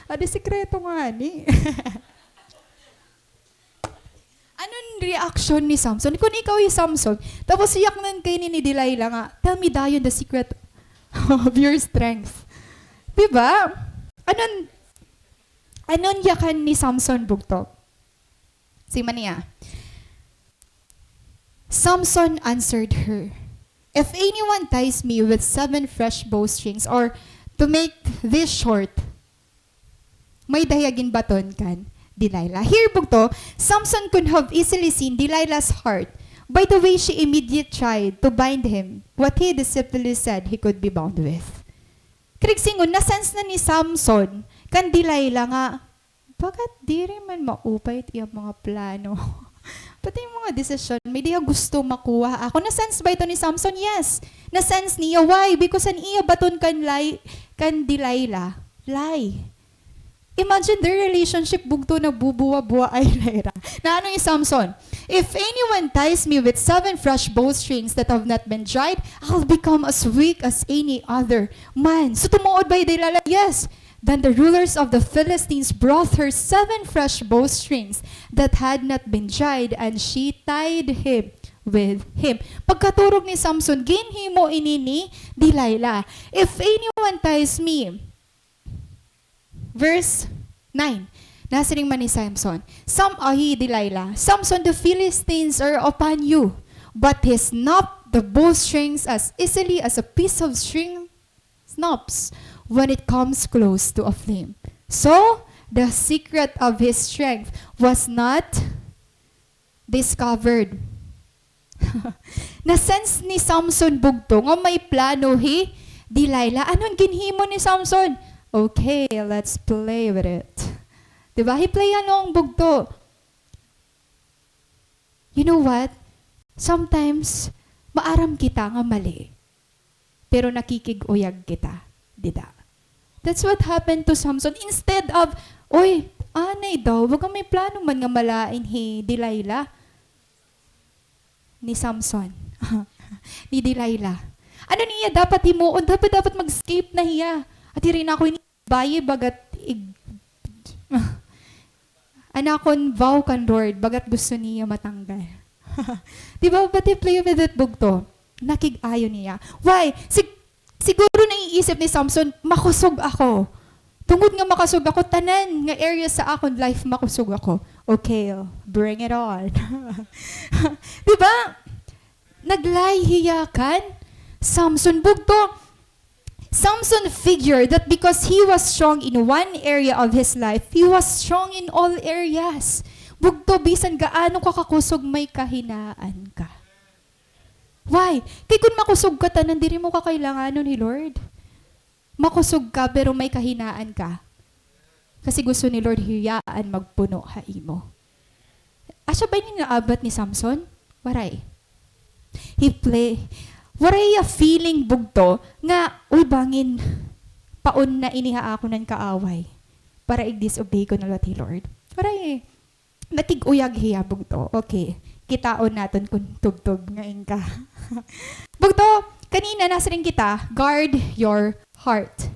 Adi sikreto nga ni. Anon reaksyon ni Samson? Kun ikaw hi Samson, tapos iyaknan ka ini ni Delilah nga, "Tell me dayon the secret of your strength." Di ba? Anon, anon yakan ni Samson, bugto? Siring man niya, Samson answered her, "If anyone ties me with seven fresh bowstrings," or to make this short, may-ada hiya ginbaton kan Delilah. Here, bugto, Samson could have easily seen Delilah's heart by the way she immediately tried to bind him what he deceitfully said he could be bound with. Karuyag sidngon, na-sense na ni Samson kan Delilah nga, bakit diri man maupay it iya mga plano? Pati mga desisyon, may-ada hiya gusto makuha ako. Na-sense ba ito ni Samson? Yes. Na-sense niya. Why? Because an iya baton kan Lai-, kan Delilah, lie. Imagine their relationship, bugto, nagbubuwa-buwaay la hira. Naano hi Samson? "If anyone ties me with seven fresh bowstrings that have not been dried, I'll become as weak as any other man." So, tumuod ba hi Delilah? Yes. Then the rulers of the Philistines brought her seven fresh bowstrings that had not been dried, and she tied him with him. Pagkaturog ni Samson, ginhimo ini ni Delilah. "If anyone ties me," verse nine, nasiring man ni Samson, Sam-, ah, hi Delilah, "Samson, the Philistines are upon you, but he snap the bowstrings as easily as a piece of string snaps when it comes close to a flame." So, the secret of his strength was not discovered. Na-sense ni Samson bugto nga may plano hi Delilah. Ano an ginhimo ni Samson? "Okay, let's play with it." Di ba? Hi-play ano an bugto. You know what? Sometimes, maaram kita nga mali. Pero nakikig-uyag kita dida. That's what happened to Samson. Instead of, "Oy, anay daw, baga may plano man nga malain hi Delilah." Ni Samson. Ni Delilah. Ano niya dapat himuon? Dapat, dapat mag-escape na hiya. At diri na ako ini-, bayi bagat ig-, an akon vow kan Lord, bagat gusto niya matanggal. Di ba? But he play with it, bugto. Nakig-ayo niya. Why? Sig-, siguro naiisip ni Samson, "Makusog ako. Tungod nga makusog ako, tanan nga area sa akon life, makusog ako. Okay, bring it on." Di ba? Nag-lie hiya kan Samson. Bugto, Samson figured that because he was strong in one area of his life, he was strong in all areas. Bugto, bisan gaano ka kakusog, may kahinaan ka. Why? Kay kun makusog ka tanan, diri mo kakailanganon hi Lord. Makusog ka, pero may kahinaan ka. Kasi gusto ni Lord hiyaan magpuno ha imo. Asya ba ini naabat ni Samson? Waray. He play. Waray ya feeling, bugto, nga, "Uy, bangin, paon na ini ha akon nga kaaway. Para ig-disobey ko na liwat hi Lord." Waray. Nakig-uyag hiya, bugto. Okay. Kitaon naton kun tubtob nga ingka. Bugto, kanina nasiring kita, guard your heart.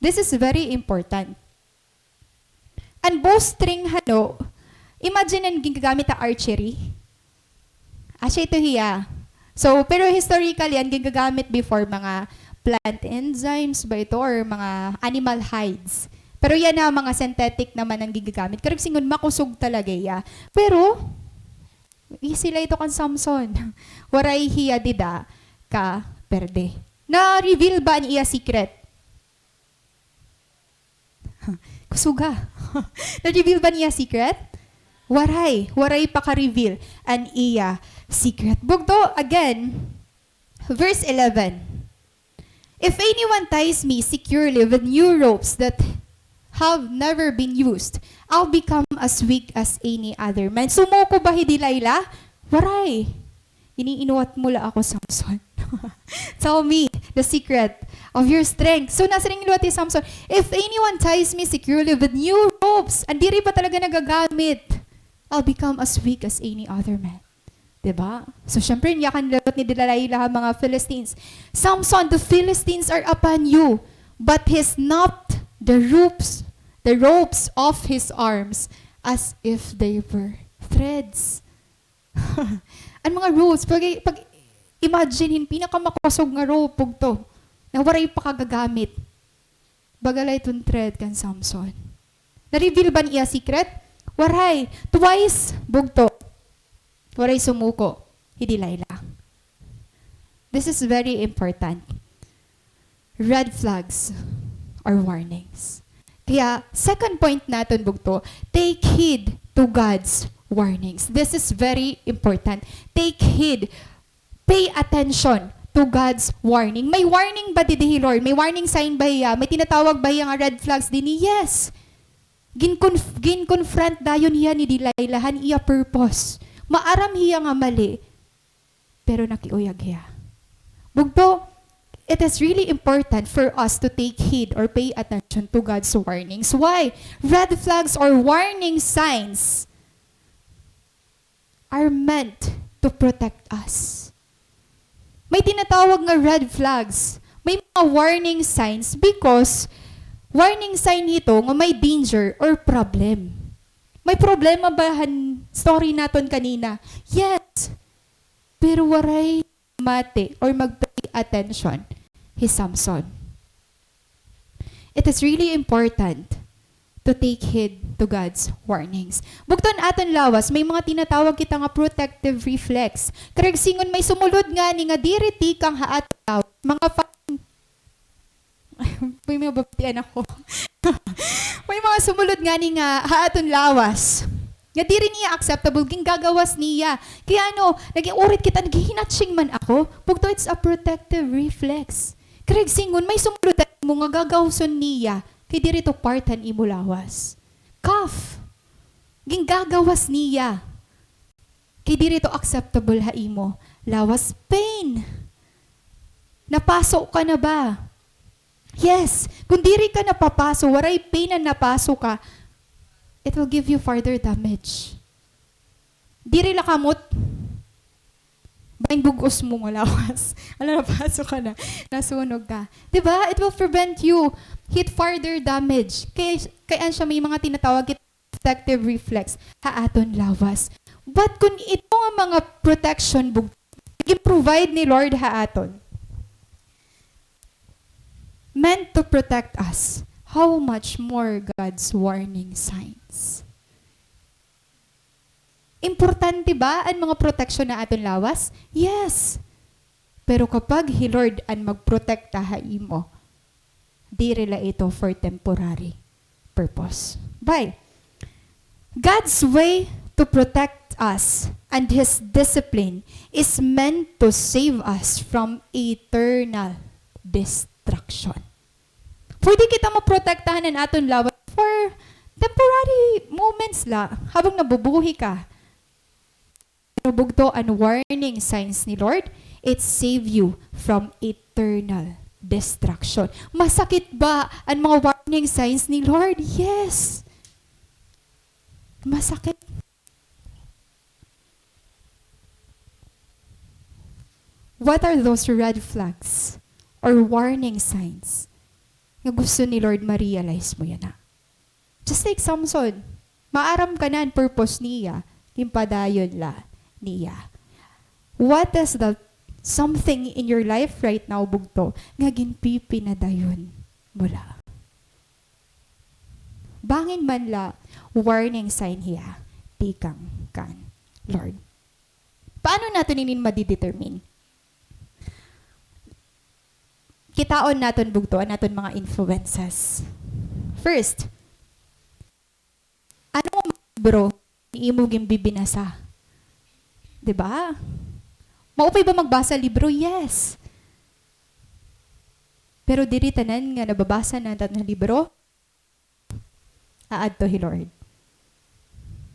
This is very important. An bowstring, hano, imagine an gingagamit ha archery. Asya ito hiya. So, pero historically, an gingagamit before, mga plant enzymes ba ito or mga animal hides. Pero yana, mga synthetic naman an gingagamit. Karuyag sidngon, makusog talaga hiya. Pero, easy la ito kan Samson. Waray hiya dida kaperde. Na-reveal ba an iya secret? Kusuga. Na-reveal ba an iya secret? Waray. Waray pa ka-reveal an iya secret. Bugto, again, verse eleven. "If anyone ties me securely with new ropes that have never been used, I'll become as weak as any other man." Sumuko ba hi Delilah? Waray. Iniinuwat mo la ako, Samson. Tell me the secret of your strength. So, nasiring liwat hi Samson, "If anyone ties me securely with new ropes," an diri pa talaga nagagamit, "I'll become as weak as any other man." Di ba? So, syempre, niyakan liwat ni Delilah an mga Philistines. "Samson, the Philistines are upon you, but he snapped the ropes, the ropes of his arms as if they were threads." An mga ropes, pag, pag-imagine hin pinakamakusog nga rope, bugto, na waray pa kagagamit. Baga la iton thread kan Samson. Na-reveal ba an iya secret? Waray. Twice, bugto. Waray sumuko hi Delilah. This is very important. Red flags are warnings. Kaya, second point naton, bugto, take heed to God's warnings. This is very important. Take heed, pay attention to God's warning. May warning ba didi hi Lord? May warning sign ba hiya? May tinatawag ba hiya nga red flags dinhi? Yes. Ginconf-, ginconfront dayon hiya ni Delilah han iya purpose. Maaram hiya nga mali. Pero nakiuyag hiya. Bugto, it is really important for us to take heed or pay attention to God's warnings. Why? Red flags or warning signs are meant to protect us. May tinatawag nga red flags. May mga warning signs because warning sign ito nga may danger or problem. May problema ba han story naton kanina? Yes. Pero waray mati or mag-pay attention hi Samson. It is really important to take heed to God's warnings. Bugto, an aton lawas, may mga tinatawag kita nga protective reflex. Karuyag sidngon, may sumulod ngani nga diri tikang ha aton lawas. Mga fa-, may mga babatian ako. May mga sumulod ngani nga ha aton lawas. Nga diri niya acceptable, gingagawas niya. Kaya ano, nag-uurit kita, naghihinatching man ako. Bugto, it's a protective reflex. Karuyag sidngon, may sumulod ha imo nga gagawson niya, kay diri ito part han imo lawas. Cough. Gingagawas niya. Kay diri ito acceptable ha imo lawas. Pain. Napaso ka na ba? Yes. Kung diri ka napapaso, waray pain an napaso ka, it will give you further damage. Diri la kamot, Bangin bug-os mo nga lawas. Hala, napaso ka na. Nasunog ka. Di ba? It will prevent you hit further damage. Kay, kay an siya may mga tinatawag it protective reflex ha aton lawas. But kun ito nga mga protection bug-, gin-provide ni Lord ha aton, meant to protect us, how much more God's warning signs? Importante ba an mga proteksyon ha aton lawas? Yes. Pero kapag hi Lord an magprotekta ha imo, diri la ito for temporary purpose. Bye. God's way to protect us and His discipline is meant to save us from eternal destruction. Pwede kita maprotektahan an aton lawas for temporary moments la, habang nabubuhi ka. Pero bugto, an warning signs ni Lord, it save you from eternal destruction. Masakit ba an mga warning signs ni Lord? Yes. Masakit. What are those red flags or warning signs nga gusto ni Lord ma-realize mo yana? Just like Samson, maaram ka na an purpose niya, ginpadayon la niya. What is the something in your life right now, bugto, nga ginpipinadayon mo la? Bangin man la, warning sign hiya tikang kan Lord. Paano naton inin madidetermine? Kitaon naton, bugto, an aton mga influences. First, ano nga mga libro an imo ginbibinasa? Di ba? Maupay ba magbasa libro? Yes. Pero diri tanan nga nababasa naton nga libro aadto hi Lord.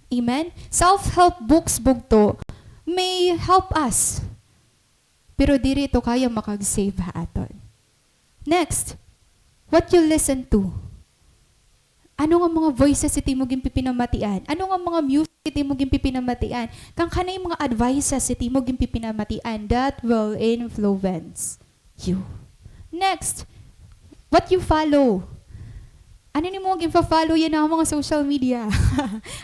Amen? Self-help books, bugto, may help us. Pero diri ito kaya makag-save ha aton. Next, what you listen to. Ano nga mga voices it imo ginpipinamatian? Ano nga mga music it imo ginpipinamatian? Kan kanay mga advices it imo ginpipinamatian that will influence you. Next, what you follow. Ano an imo ginfa-follow yana nga mga social media?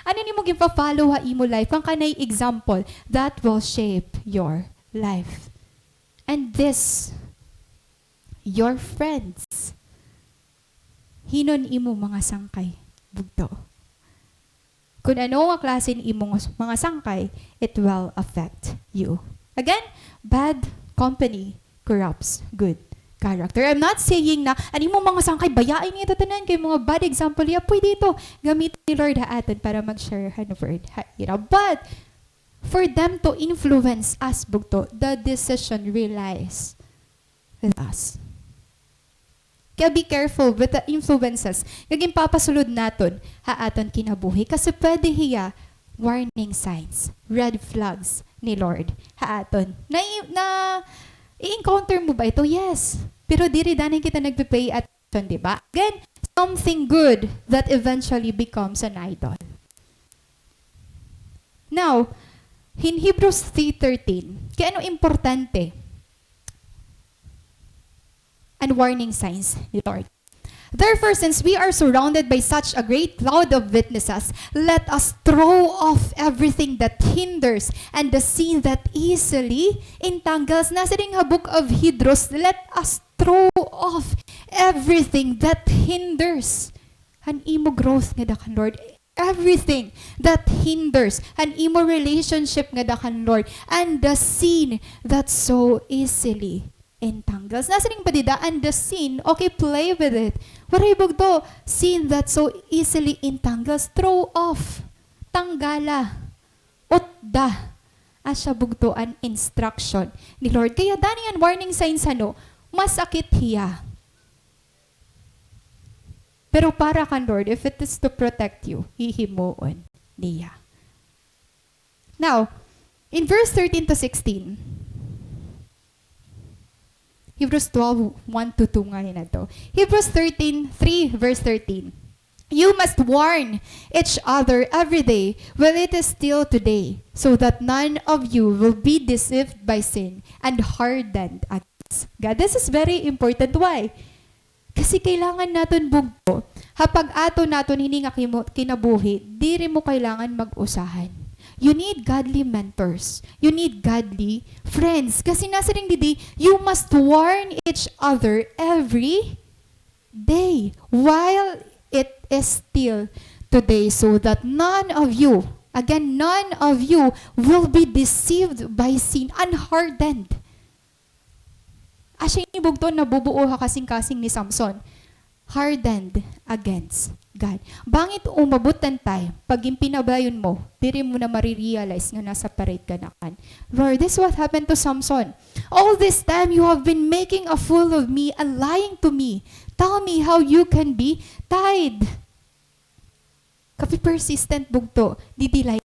Ano an imo ginfa-follow ha imo life? Kan kanay example that will shape your life. And this, your friends. Hin-o an imo mga sangkay, bugto? Kun ano nga klase an imo mga sangkay, it will affect you. Again, bad company corrupts good character. I'm not saying na an imo mga sangkay, bayain niyo ito tanan kay mga bad example hiya. Pwede ito gamiton ni Lord ha aton para mag-share han word ha ira. But for them to influence us, bugto, the decision relies with us. Kaya be careful with the influences nga ginpapasulod naton ha aton kinabuhi, kasi pwede hiya warning signs, red flags ni Lord ha aton. Na, na, i-encounter mo ba ito? Yes. Pero diri danay kita nagpe-pay attention, di ba? Again, something good that eventually becomes an idol. Now, in Hebrews three thirteen, kay ano importante an warning signs ni Lord? Therefore, since we are surrounded by such a great cloud of witnesses, let us throw off everything that hinders and the sin that easily entangles. Nasiring ha Book of Hebrews, let us throw off everything that hinders an imo growth ngada kan Lord. Everything that hinders an imo relationship ngada kan Lord, and the sin that so easily entangles. Nasiring pa dida, and the sin, okay, play with it. Waray bugto, sin that so easily entangles, throw off. Tanggala. Utda. Asya bugto an instruction ni Lord. Kaya danay an warning signs, ano, masakit hiya. Pero para kan Lord, if it is to protect you, hihimuon niya. Now, in verse thirteen to sixteen, Hebrews twelve, one to two nga ini adto. Hebrews thirteen, three, verse thirteen. You must warn each other every day while it is still today, so that none of you will be deceived by sin and hardened against God. This is very important. Why? Kasi kailangan naton bugto, ha pag-ato naton hini nga kimo-, kinabuhi, diri mo kailangan mag-usahan. You need godly mentors. You need godly friends. Kasi nasiring didi, you must warn each other every day while it is still today, so that none of you, again, none of you will be deceived by sin, unhardened. Asya ini bugto nabubuo ha kasingkasing ni Samson. Hardened against God. Bangin umabot an time, pag ginpinabayon mo, diri mo na marirealize nga na-separate ka na kan Lord. This is what happened to Samson. All this time, you have been making a fool of me and lying to me. Tell me how you can be tied. Kapi-persistent bugto, didi like.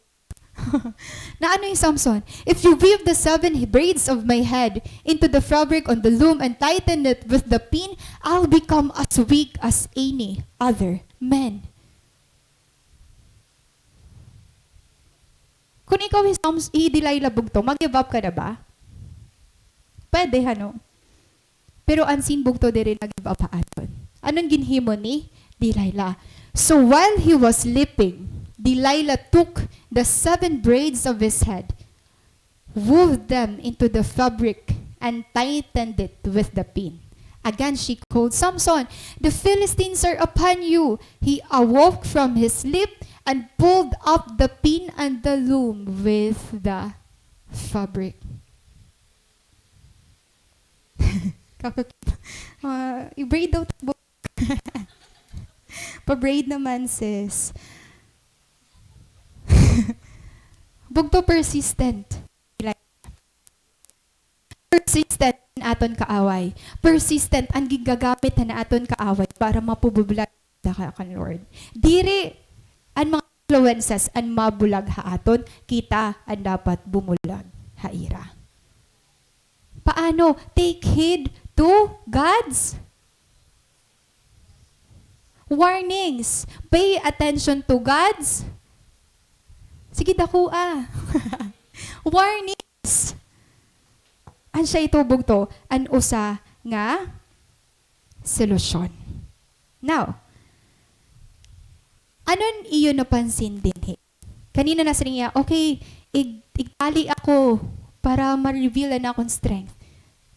Naano hi Samson? If you weave the seven braids of my head into the fabric on the loom and tighten it with the pin, I'll become as weak as any other men. Kun ikaw hi Sams-, hi Delilah bugto, mag-give up ka na ba? Pwede, hano? Pero an sin bugto diri nag-give up ha aton. Ano an ginhimo ni Delilah? So while he was sleeping, Delilah took the seven braids of his head, wove them into the fabric, and tightened it with the pin. Again, she called, "Samson, the Philistines are upon you!" He awoke from his sleep and pulled up the pin and the loom with the fabric. Kakakita. Ah, i-braid daw ta bugto. Pa-braid naman, sis. Bugto, persistent. Persistent an aton kaaway. Persistent an gingagamit han aton kaaway para mapabulag kita kan Lord. Diri an mga influences an mabulag ha aton, kita an dapat bumulag ha ira. Paano? Take heed to God's warnings. Pay attention to God's, sige, dakoa. Warnings. Asya ito bugto, an usa nga solusyon. Now, ano an iyo napansin dinhi? Kanina nasiring hiya, okay, ig-, igtali ako para ma-reveal an akon strength.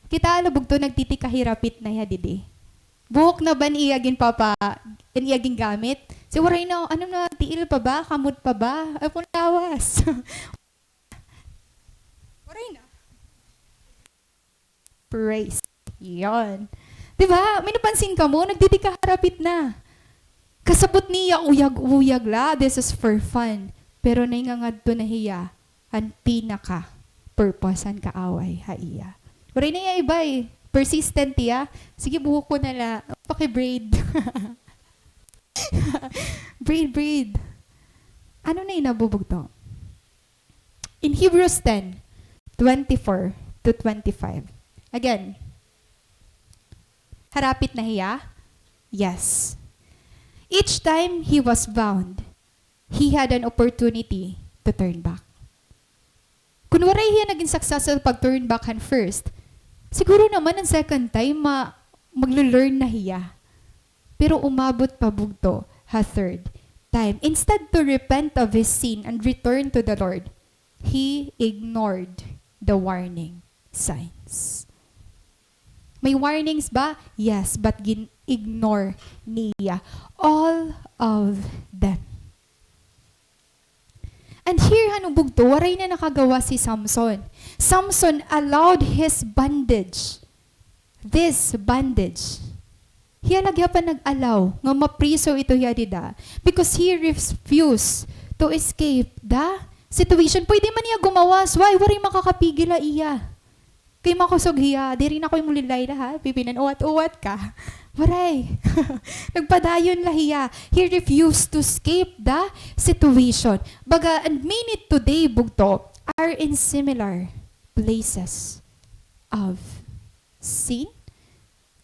Kita la bugto, nagtitikahirapit na hiya didi. Buhok na ba an iya ginpapa-, an iya gingamit? Si waray na, ano na, tiil pa ba? Kamot pa ba? Ay, pun lawas. Waray na. Praise. Yon. Di ba? May napansin kamo? Nagdidikaharapit na. Kasabot niya, uyag-uyag la. This is for fun. Pero nahingangadto na hiya han pinaka-purpose han kaaway ha iya. Waray na iya iba, eh. Persistent hiya. Sige, buhok ko na la. Paki-braid. Braid, braid. Ano na ini, bugto? In Hebrews ten, twenty-four to twenty-five. Again, harapit na hiya? Yes. Each time he was bound, he had an opportunity to turn back. Kun waray hiya naging successful pag-turn back han first, siguro naman an second time, ma-, maglo-learn na hiya. Pero umabot pa bugto ha third time. Instead to repent of his sin and return to the Lord, he ignored the warning signs. May warnings ba? Yes, but gin-ignore niya all of them. And here, hano bugto, waray na nakagawas hi Samson. Samson allowed his bondage, this bondage. Hiya la gihapon nag-allow nga mapriso ito hiya dida because he refused to escape the situation. Pwede man hiya gumawas. Why? Waray makakapigil ha iya. Kay makusog hiya, diri na ako imo Delilah, ha? Pipinan-uwat-uwat ka. Waray. Nagpadayon la hiya. He refused to escape the situation. Baga, and many today, bugto, are in similar places of sin,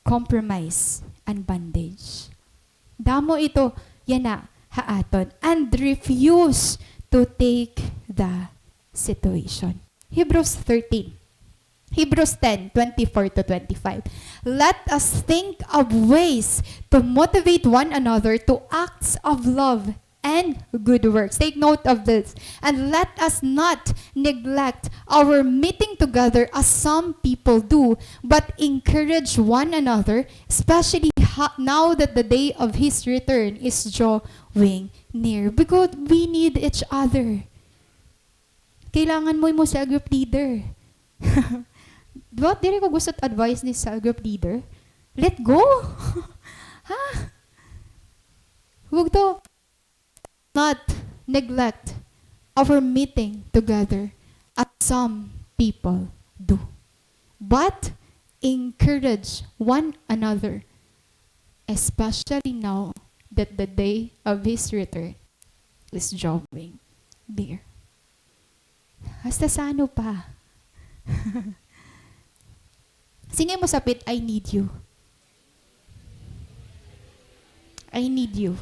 compromise, and bondage. Damo ito, yana ha aton and refuse to take the situation. Hebrews thirteen. Hebrews ten, twenty-four to twenty-five. Let us think of ways to motivate one another to acts of love and good works. Take note of this. And let us not neglect our meeting together as some people do, but encourage one another, especially ha-, now that the day of his return is drawing near. Because we need each other. Kailangan mo imo cell group leader. Di ba? Diri ko gusto advice ni cell group leader. Let go. Ha? Huwag to. Not neglect our meeting together as some people do, but encourage one another, especially now that the day of his return is drawing near. Hasta sa ano pa? Sige mo sapit, "I need you. I need you."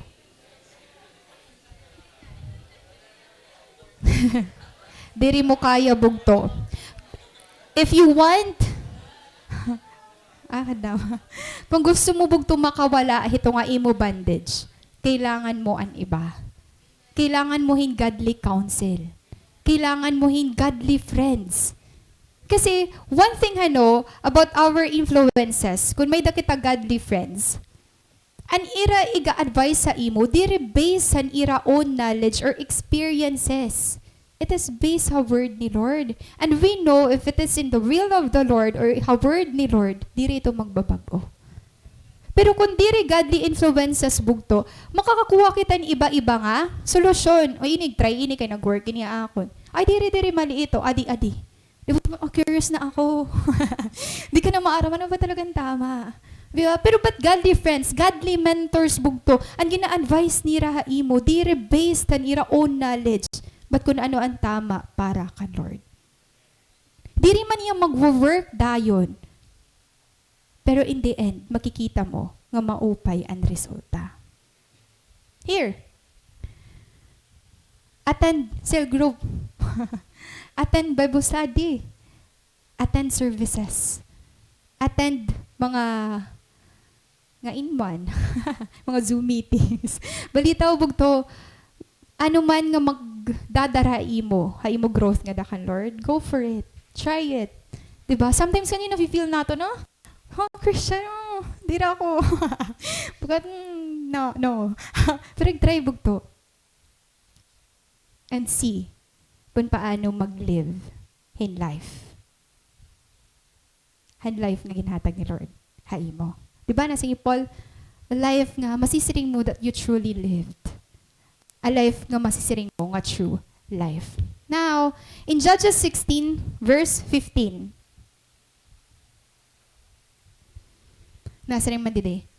Diri mo kaya, bugto. If you want, ah, daw. Kung gusto mo, bugto, makawala hito nga imo bondage, kailangan mo an iba. Kailangan mo hin godly counsel. Kailangan mo hin godly friends. Kasi, one thing, ano, about our influences, kun may-ada kita godly friends, an ira iga-advise ha imo, diri based han ira own knowledge or experiences. It is based ha word ni Lord. And we know if it is in the will of the Lord or ha word ni Lord, diri ito magbabag-o. Pero kun diri godly influences, bugto, makakakuha kita hin iba-iba nga solusyon. O, ini, try ini kay nag-work ini ha akon. Ay, diri, diri, mali ito. Adi, adi. Di ba, "Oh, curious na ako." Di ka na maaram, ano ba talagang tama? Di ba? Pero but godly friends, godly mentors, bugto, an gina-advise nira ha imo, diri based han ira own knowledge, but kun ano an tama para kan Lord. Diri man hiya magwo-work dayon. Pero in the end, makikita mo nga maupay an resulta. Here. Attend cell group. Attend Bible study. Attend services. Attend mga, nga in man, mga Zoom meetings. Balitaw, bugto, ano man nga magdadara ha imo, ha imo growth ngada kan Lord, go for it. Try it. Di ba? Sometimes gani nafi-feel naton, no? "Ha, Christian, oh, diri ako." Bagat, mm, no, no. Pero try, bugto. And see kun paano mag-live hin life. Han life nga ginhatag ni Lord ha imo. Di ba, nasiring hi Paul, a life nga masisiring mo that you truly lived. A life nga masisiring mo nga true life. Now, in Judges sixteen, verse fifteen, nasiring man didi,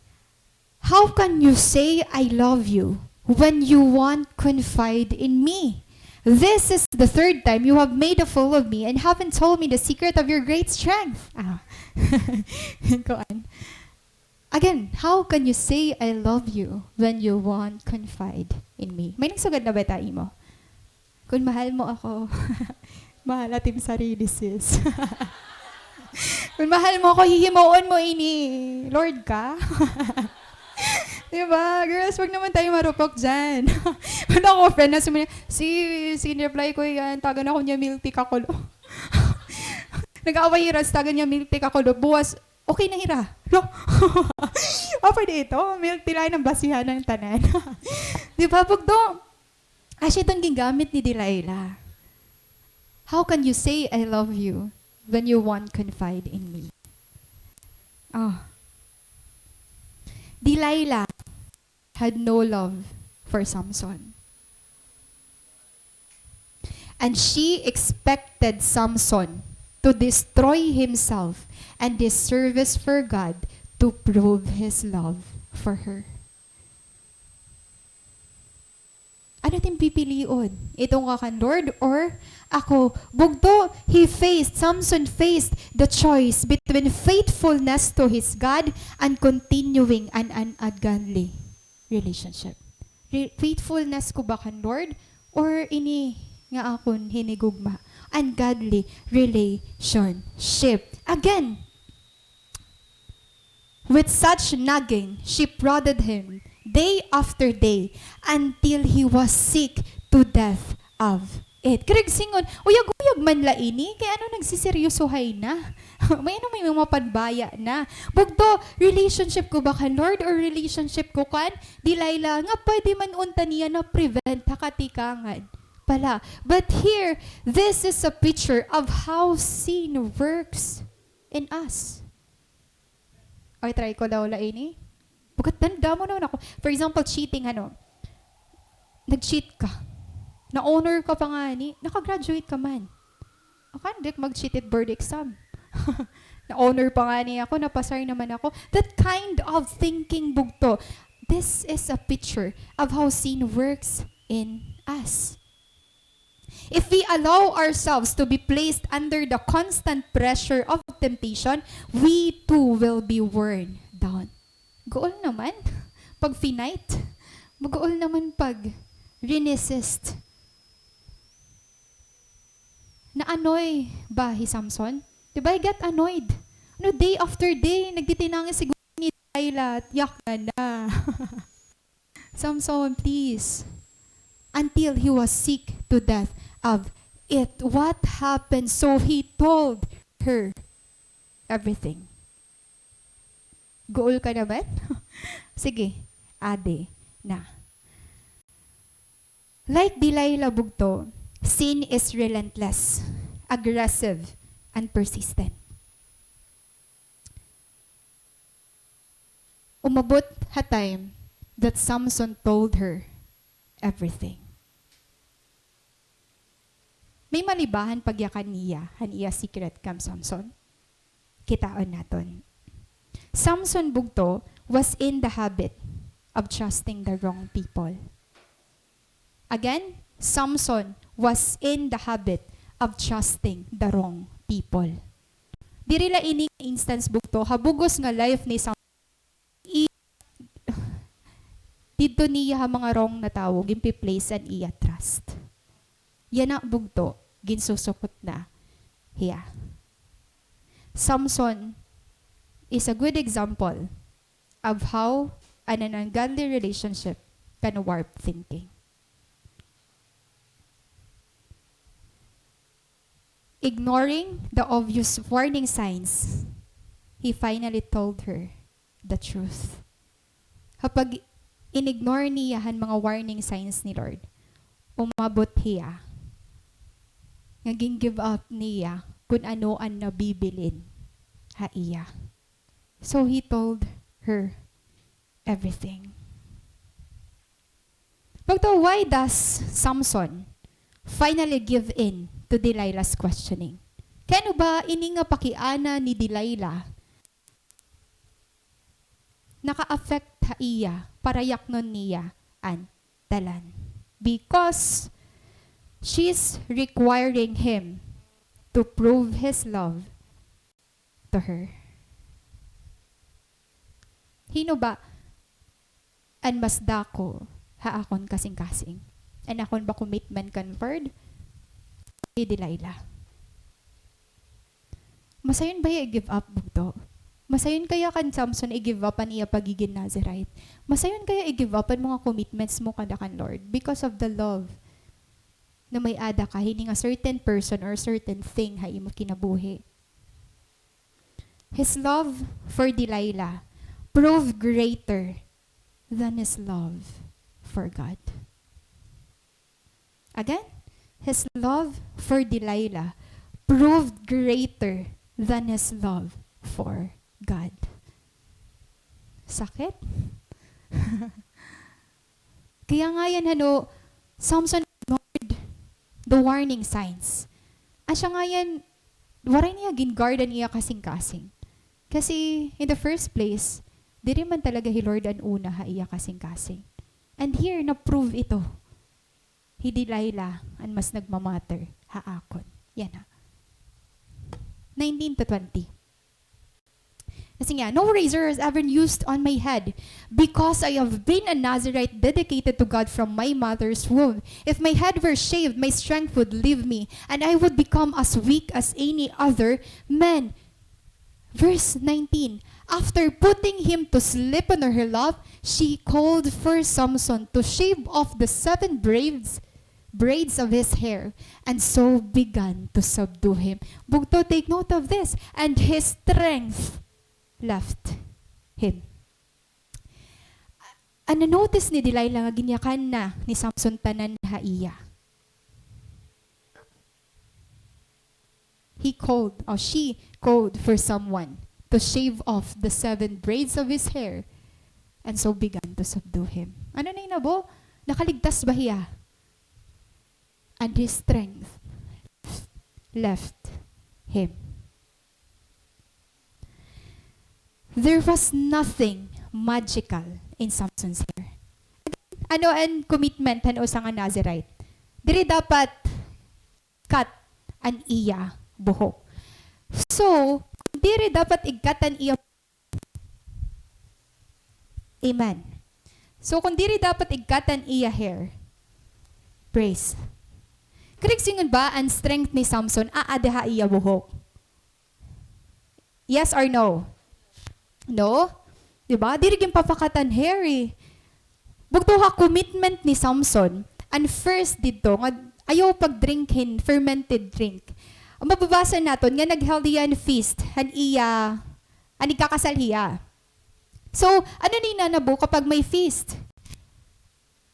"How can you say, 'I love you,' when you won't confide in me? This is the third time you have made a fool of me and haven't told me the secret of your great strength." Ah. Kuan. Again, "How can you say, 'I love you,' when you won't confide in me?" May nagsugad na ba ha imo? Kun mahal mo ako, mahala it im sarili, sis. Kun mahal mo ako, hihimuon mo ini. Lord ka? Di ba? Girls, wag naman tayo marupok dyan. Wala ko friend na sumuli, "Sis, in-reply ko yan, tagan ako niya milk tea kakulo." Nag-away hira, tagan niya milk tea kakulo. Buwas, okay na hira. Lo? Apa dito? Milk tea la an basihan han tanan. Di ba, bugto? Asya iton gingamit ni Delilah. "How can you say, 'I love you,' when you won't confide in me?" Oh. Delilah had no love for Samson. And she expected Samson to destroy himself and his service for God to prove his love for her. Ano it im pipilion? Ito nga kan Lord or ako? Bugto, he faced, Samson faced the choice between faithfulness to his God and continuing an ungodly relationship. Re-, faithfulness ko ba kan Lord? Or ini nga akon hinigugma? Ungodly relationship. Again, with such nagging, she prodded him day after day until he was sick to death of it. Karuyag sidngon, uyag-uyag man la ini, kay ano nagsiseryosohay na? May ano, may mga panbaya na. Bugto, relationship ko ba kan Lord or relationship ko kan Delilah nga pwede man unta niya na-prevent ha katikangan pala. But here, this is a picture of how sin works in us. Ay, try ko daw la ini. Bukat tanda mo naman ako. For example, cheating, ano? Nag-cheat ka. Na-honor ka pa ngani. Naka-graduate ka man. Akan, di ka mag-cheat it board exam. Na-honor pa ngani ako, napasar naman ako. That kind of thinking, bugto. This is a picture of how sin works in us. If we allow ourselves to be placed under the constant pressure of temptation, we too will be worn down. Guol naman pag-finite. Maguol naman pag-resist. Na-annoy ba hi Samson? Di ba, he got annoyed. Ano, day after day, nagtitinangis siguro ni Delilah, yak na na. Samson, please. Until he was sick to death of it. What happened? So he told her everything. Guol ka naman? Sige, adi na. Like Delilah, bugto, sin is relentless, aggressive, and persistent. Umabot ha time that Samson told her everything. May malibahan pagyakan niya han iya secret kan Samson? Kitaon naton. Samson, bugto, was in the habit of trusting the wrong people. Again, Samson was in the habit of trusting the wrong people. Diri la ini nga instance, bugto, ha bug-os nga life ni Samson, i-, didto niya ha mga wrong na tawo ginpi-place an iya trust. Yana, bugto, ginsusukot na hiya. Samson is a good example of how an, an ungodly relationship can warp thinking. Ignoring the obvious warning signs, he finally told her the truth. Ha pag-inignore niya han mga warning signs ni Lord, umabot hiya nga gin-give up niya kun ano an nabibilin ha iya. So he told her everything. Bugto, why does Samson finally give in to Delilah's questioning? Kay ano ba ini nga pakiana ni Delilah naka-affect ha iya para yaknon niya an dalan? Because she's requiring him to prove his love to her. Hin-o ba an mas dako ha akon kasingkasing? An akon ba commitment kan Lord? Hi Delilah. Masayon ba hiya i-give up, bugto? Masayon kaya kan Samson i-give up an iya pagigin Nazirite? Masayon kaya i-give up an mga commitments mo kada kan Lord because of the love na may-ada ka hini nga certain person or certain thing ha imo kinabuhi? His love for Delilah proved greater than his love for God. Again, his love for Delilah proved greater than his love for God. Sakit. Kaya ngayan, ano, Samson ignored the warning signs. Asya ngayan, waray niya gin-guard an iya kasingkasing. Kasi, in the first place, diri man talaga hi Lord an una ha iya kasingkasing. And here, na-prove ito. Hi Delilah an mas nagma-matter ha akon. Yana. Nineteen to twenty. Kasi nga, "No razor has ever used on my head, because I have been a Nazirite dedicated to God from my mother's womb. If my head were shaved, my strength would leave me, and I would become as weak as any other man." Verse nineteen, "After putting him to sleep on her lap, she called for Samson to shave off the seven braids, braids of his hair, and so began to subdue him." Bugto, take note of this. "And his strength left him." An na-notice ni Delilah nga ginyakan na ni Samson tanan ha iya. He called, or she called for someone to shave off the seven braids of his hair, and so began to subdue him. Ano na hinabo? Nakaligtas ba hiya? And his strength left him. There was nothing magical in Samson's hair. Ano an commitment han usa nga Nazirite? Diri dapat cut an iya buhok. So, diri dapat i-cut an iya Amen. So, kung diri dapat i-cut an iya hair, praise. Kasigeg ingon ba an strength ni Samson aada ha iya buhok? Yes or no? No? Di ba? Diri ginpapa-cut an hair, eh. Bugto ha commitment ni Samson, an first didto nga ayaw pag-drink hin fermented drink. Mababasa naton nga nag-held hiya hin feast han iya, an igkakasal hiya. So, ano ni nanabo kapag may feast?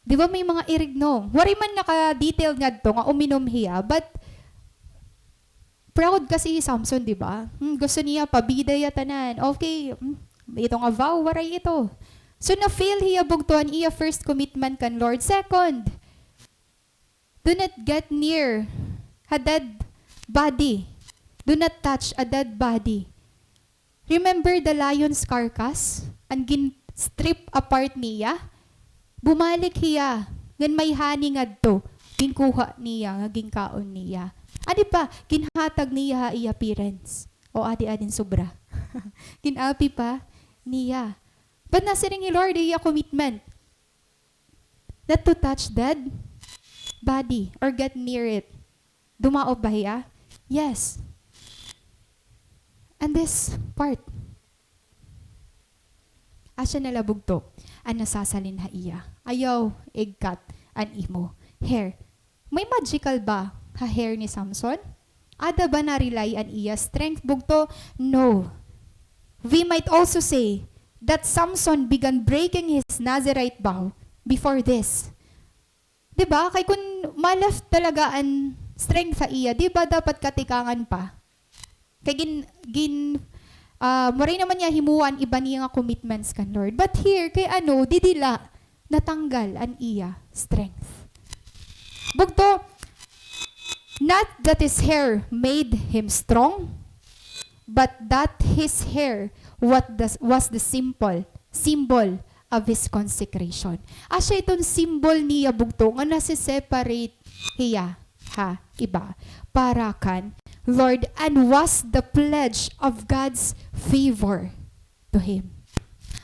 Di ba may mga irignom? Waray man naka-detail ngadto nga uminom hiya, but proud kasi hi Samson, di ba? Hmm, gusto niya pabida hiya tanan. Okay, hmm, ito nga vow, waray ito. So, na-fail hiya bugto han iya first commitment kan Lord. Second, do not get near a dead body. Do not touch a dead body. Remember the lion's carcass? An gin-strip apart niya? Bumalik hiya, ngan may honey ngadto, ginkuha niya, nga ginkaon niya. Adi pa, ginhatag niya ha iya parents. O, adi-adin sobra. Gin-api pa niya. But nasiring hi Lord, iya commitment. Not to touch dead body or get near it. Dumaop ba hiya? Yes. And this part, asya na la bugto an nasasalin ha iya. Ayaw ig-cut an imo hair. May magical ba ha hair ni Samson? Ada ba na-rely an iya strength bugto? No. We might also say that Samson began breaking his Nazirite vow before this. Di ba? Kay kun ma-left talaga an strength ha iya, di ba dapat katikangan pa? Kay gin-, gin-, ah, waray naman niya himuan iba niya nga commitments kan Lord. But here, kay ano, didi la natanggal an iya strength. Bugto, not that his hair made him strong, but that his hair what the, was the simple, symbol of his consecration. Asya iton symbol niya bugto nga nasi-separate hiya ha iba para kan Lord and was the pledge of God's favor to him.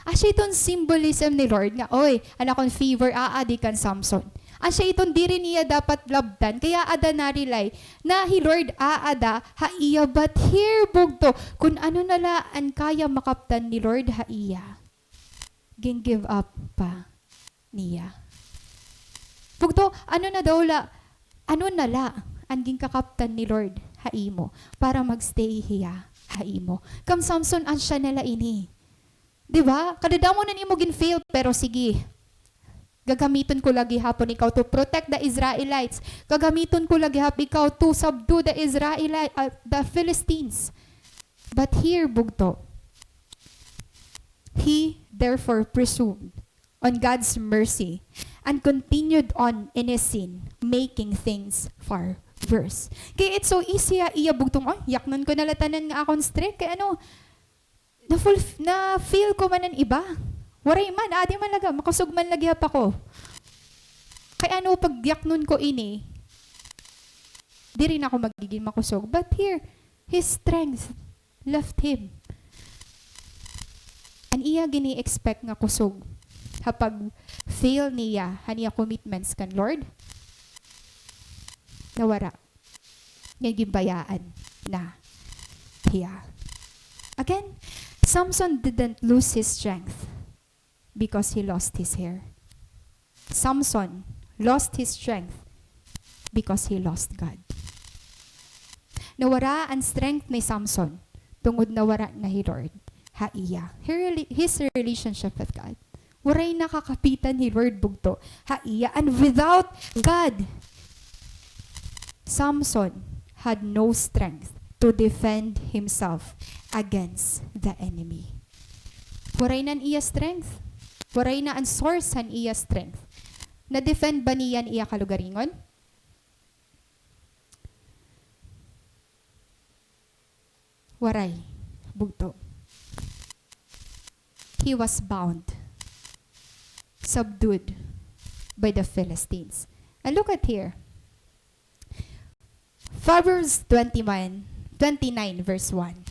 Asya iton symbolism ni Lord nga, oy, an akon favor aadi kan Samson. Asya iton diri niya dapat labtan, kay aada na-rely na hi Lord aada ha iya, but here bugto, kun ano na la an kaya makaptan ni Lord ha iya, gin-give up pa niya. Bugto, ano na daw la, ano na la an ginkakaptan ni Lord ha imo para mag-stay hiya ha imo? Kam Samson, asya na la ini. Di ba? Kadadamo na nimo gin-fail, pero sige. Gagamiton ko la gihapon ikaw to protect the Israelites. Gagamiton ko la gihap ikaw to subdue the Israeli-, ah, the Philistines. But here, bugto, he therefore presumed on God's mercy and continued on in his sin, making things far worse. Kay it's so easy ha iya bugto nga, "Ay, yaknon ko na la tanan nga akon strength. Kay ano, na-ful-, na-fail ko man an iba. Waray man, adi man la gihap, makusog man la gihap ako. Kay ano, pag yaknon ko ini, diri na ako magigin makusog." But here, his strength left him. iya gini-expect nga kusog ha pag-fail niya han iya commitments kan Lord, nawara. Nga ginbayaan na hiya. Again, Samson didn't lose his strength because he lost his hair. Samson lost his strength because he lost God. Nawara an strength ni Samson tungod nawara na hi Lord ha iya. Her rela-, his relationship with God. Waray na kakapitan hi Lord bugto ha iya. And without God, Samson had no strength to defend himself against the enemy. Waray na an iya strength. Waray na an source han iya strength. Na-defend ba niya an iya kalugaringon? Waray. Bugto. He was bound, subdued by the Philistines. And look at here. Proverbs twenty-one, twenty-nine, verse one.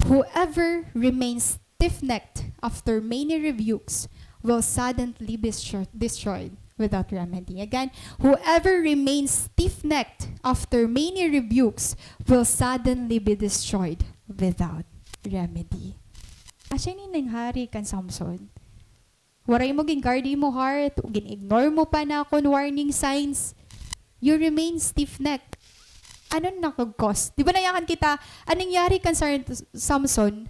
Whoever remains stiff-necked after many rebukes will suddenly be stro-, destroyed without remedy. Again, whoever remains stiff-necked after many rebukes will suddenly be destroyed without remedy. Asya ini nangyari kan Samson. Waray mo gin-guard imo heart, gin-ignore mo pa an akon warning signs. You remain stiff-necked. Ano an nag-cause? Di ba nayakan kita, an nangyari kan Sar-, Samson,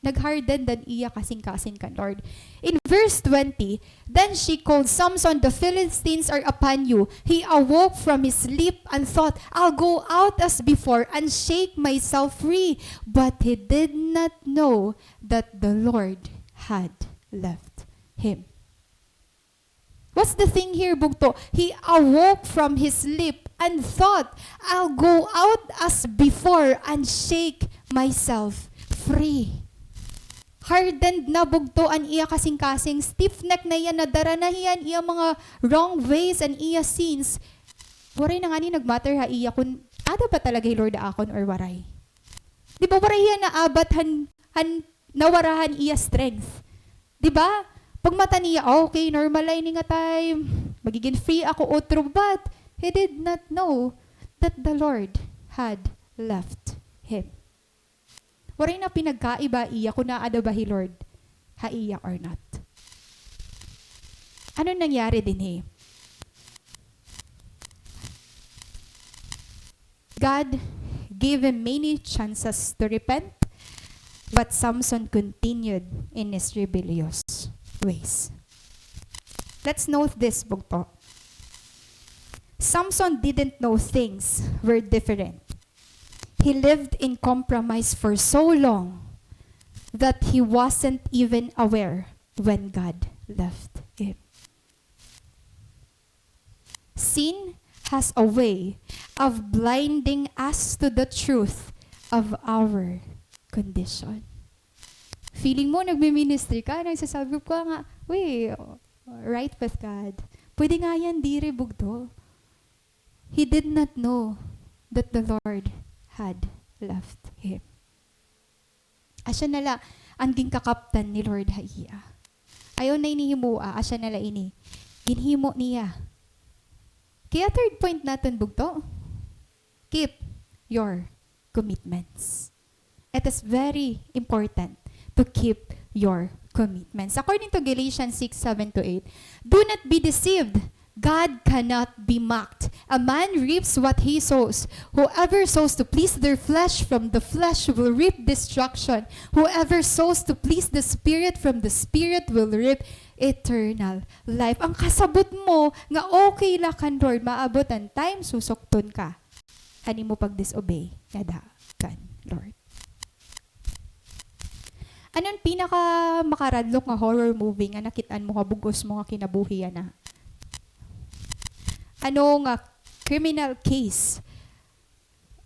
nag-harden an iya kasingkasing kan Lord. In verse twenty, then she called, "Samson, the Philistines are upon you." He awoke from his sleep and thought, "I'll go out as before and shake myself free." But he did not know that the Lord had left him. What's the thing here, bugto? He awoke from his sleep and thought, "I'll go out as before and shake myself free." Hardened na, bugto, an iya kasingkasing, stiff-neck na hiya, nadara na hiya an iya mga wrong ways, an iya sins. Waray na ngani nag-matter ha iya kon ada ba talaga hi Lord ha akon or waray. Di ba, waray hiya naabat han, han nawara han iya strength. Di ba? Pagmata niya, "Okay, normal la ini nga time. Magigin free ako utro." But he did not know that the Lord had left him. Waray na pinagkaiba iya kon naa ada ba hi Lord ha iya or not. Ano nangyari dinhi? God gave him many chances to repent, but Samson continued in his rebellious ways. Let's note this, bugto. Samson didn't know things were different. He lived in compromise for so long that he wasn't even aware when God left him. Sin has a way of blinding us to the truth of our condition. Feeling mo, nagmi-ministry ka, nagsa-cell group ka nga, "Uy, right with God." Pwede nga yan, diri, bugto. He did not know that the Lord had left him. Asya na la an ginkakaptan ni Lord ha iya. Ayaw na ini himoa, asya na la ini. Ginhimo niya. Kaya third point naton, bugto, keep your commitments. It is very important to keep your commitments. According to Galatians six, seven to eight, "Do not be deceived. God cannot be mocked. A man reaps what he sows. Whoever sows to please their flesh, from the flesh will reap destruction. Whoever sows to please the Spirit, from the Spirit will reap eternal life." An kasabot mo nga okay la kan Lord, maabot an time, susukton ka han imo pag-disobey ngada kan Lord. Ano an pinakamakaradlok nga horror movie nga nakit-an mo ha bug-os mo nga kinabuhi yana? Ano nga criminal case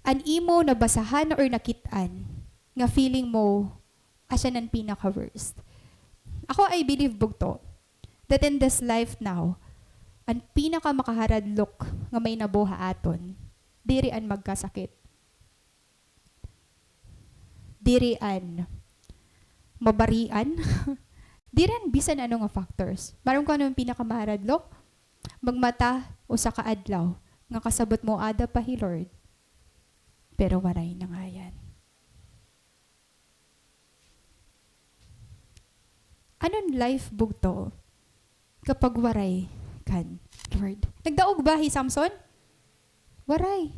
an imo nabasahan or nakit-an nga feeling mo asya na an pinaka-worst? Ako, I believe, bugto, that in this life now, an pinakamakaharadlok nga mahinabo ha aton, diri an magkasakit. Diri an mabarian. Diri an bisan ano nga factors. Maaram ko ano an pinakamaradlok? Magmata usa ka adlaw nga kasabot mo ada pa hi Lord. Pero waray na ngayan. Ano an life bugto kapag waray kan Lord? Nagdaog ba hi Samson? Waray.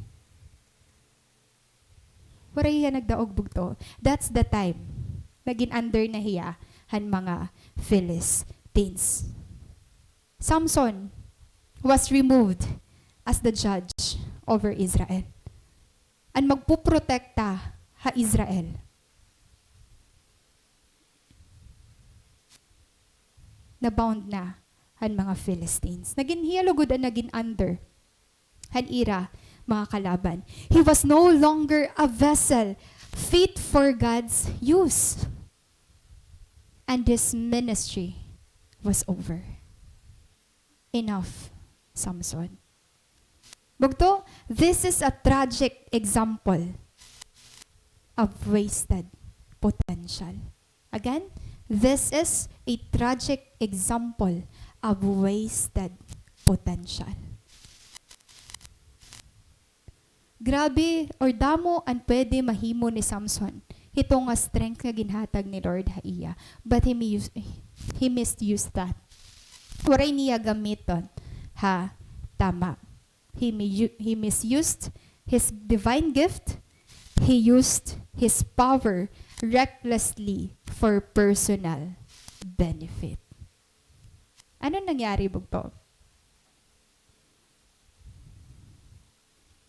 Waray hiya nagdaog bugto. That's the time nga gin-under na hiya han mga Philistines. Samson was removed as the judge over Israel. An magpoprotekta ha Israel, na-bound na han mga Philistines. Nagin hiya lugod an nagin under han ira mga kalaban. He was no longer a vessel fit for God's use. And his ministry was over. Enough, Samson. Bugto, this is a tragic example of wasted potential. Again, this is a tragic example of wasted potential. Grabe or damo an pwede mahimo ni Samson hito nga strength nga ginhatag ni Lord ha iya. But he mis-, he misused that. Waray niya gamiton ha tama. He mi-, he misused his divine gift. He used his power recklessly for personal benefit. Ano nangyari, bugto?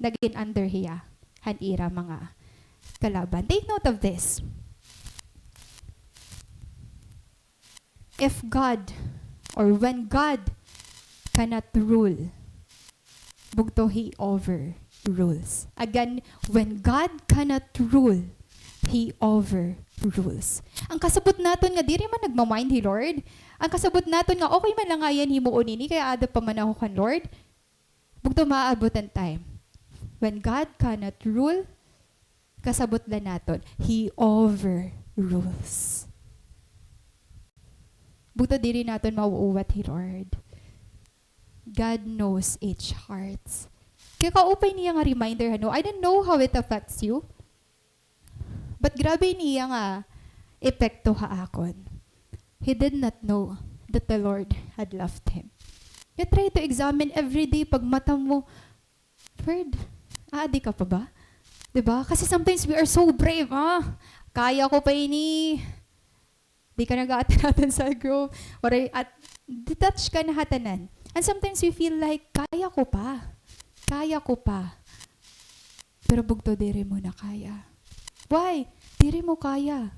Nagin under hiya han ira mga kalaban. Take note of this. If God, or when God cannot rule, bugto, He overrules. Again, when God cannot rule, He overrules. An kasabot naton nga diri man nagma-mind hi Lord. An kasabot naton nga okay man la ngayan himuon ini kay aada pa man ako kan Lord. Bugto, maaabot an time when God cannot rule, kasabot la naton, He overrules. Bugto, diri naton mauuwat hi Lord. God knows each hearts. Kay kaupay niya nga reminder, ano, I don't know how it affects you. But grabe niya nga epekto ha akon. He did not know that the Lord had left him. He tried to examine every day, pagmata mo, Fred, aadi ka pa ba? Diba? Kasi sometimes we are so brave, ah. Kaya ko pa ini. Di ka nag-a-attend sa group. Waray, at detach ka na ha tanan. And sometimes we feel like, kaya ko pa. Kaya ko pa. Pero bugto, diri mo na kaya. Why? Diri mo kaya.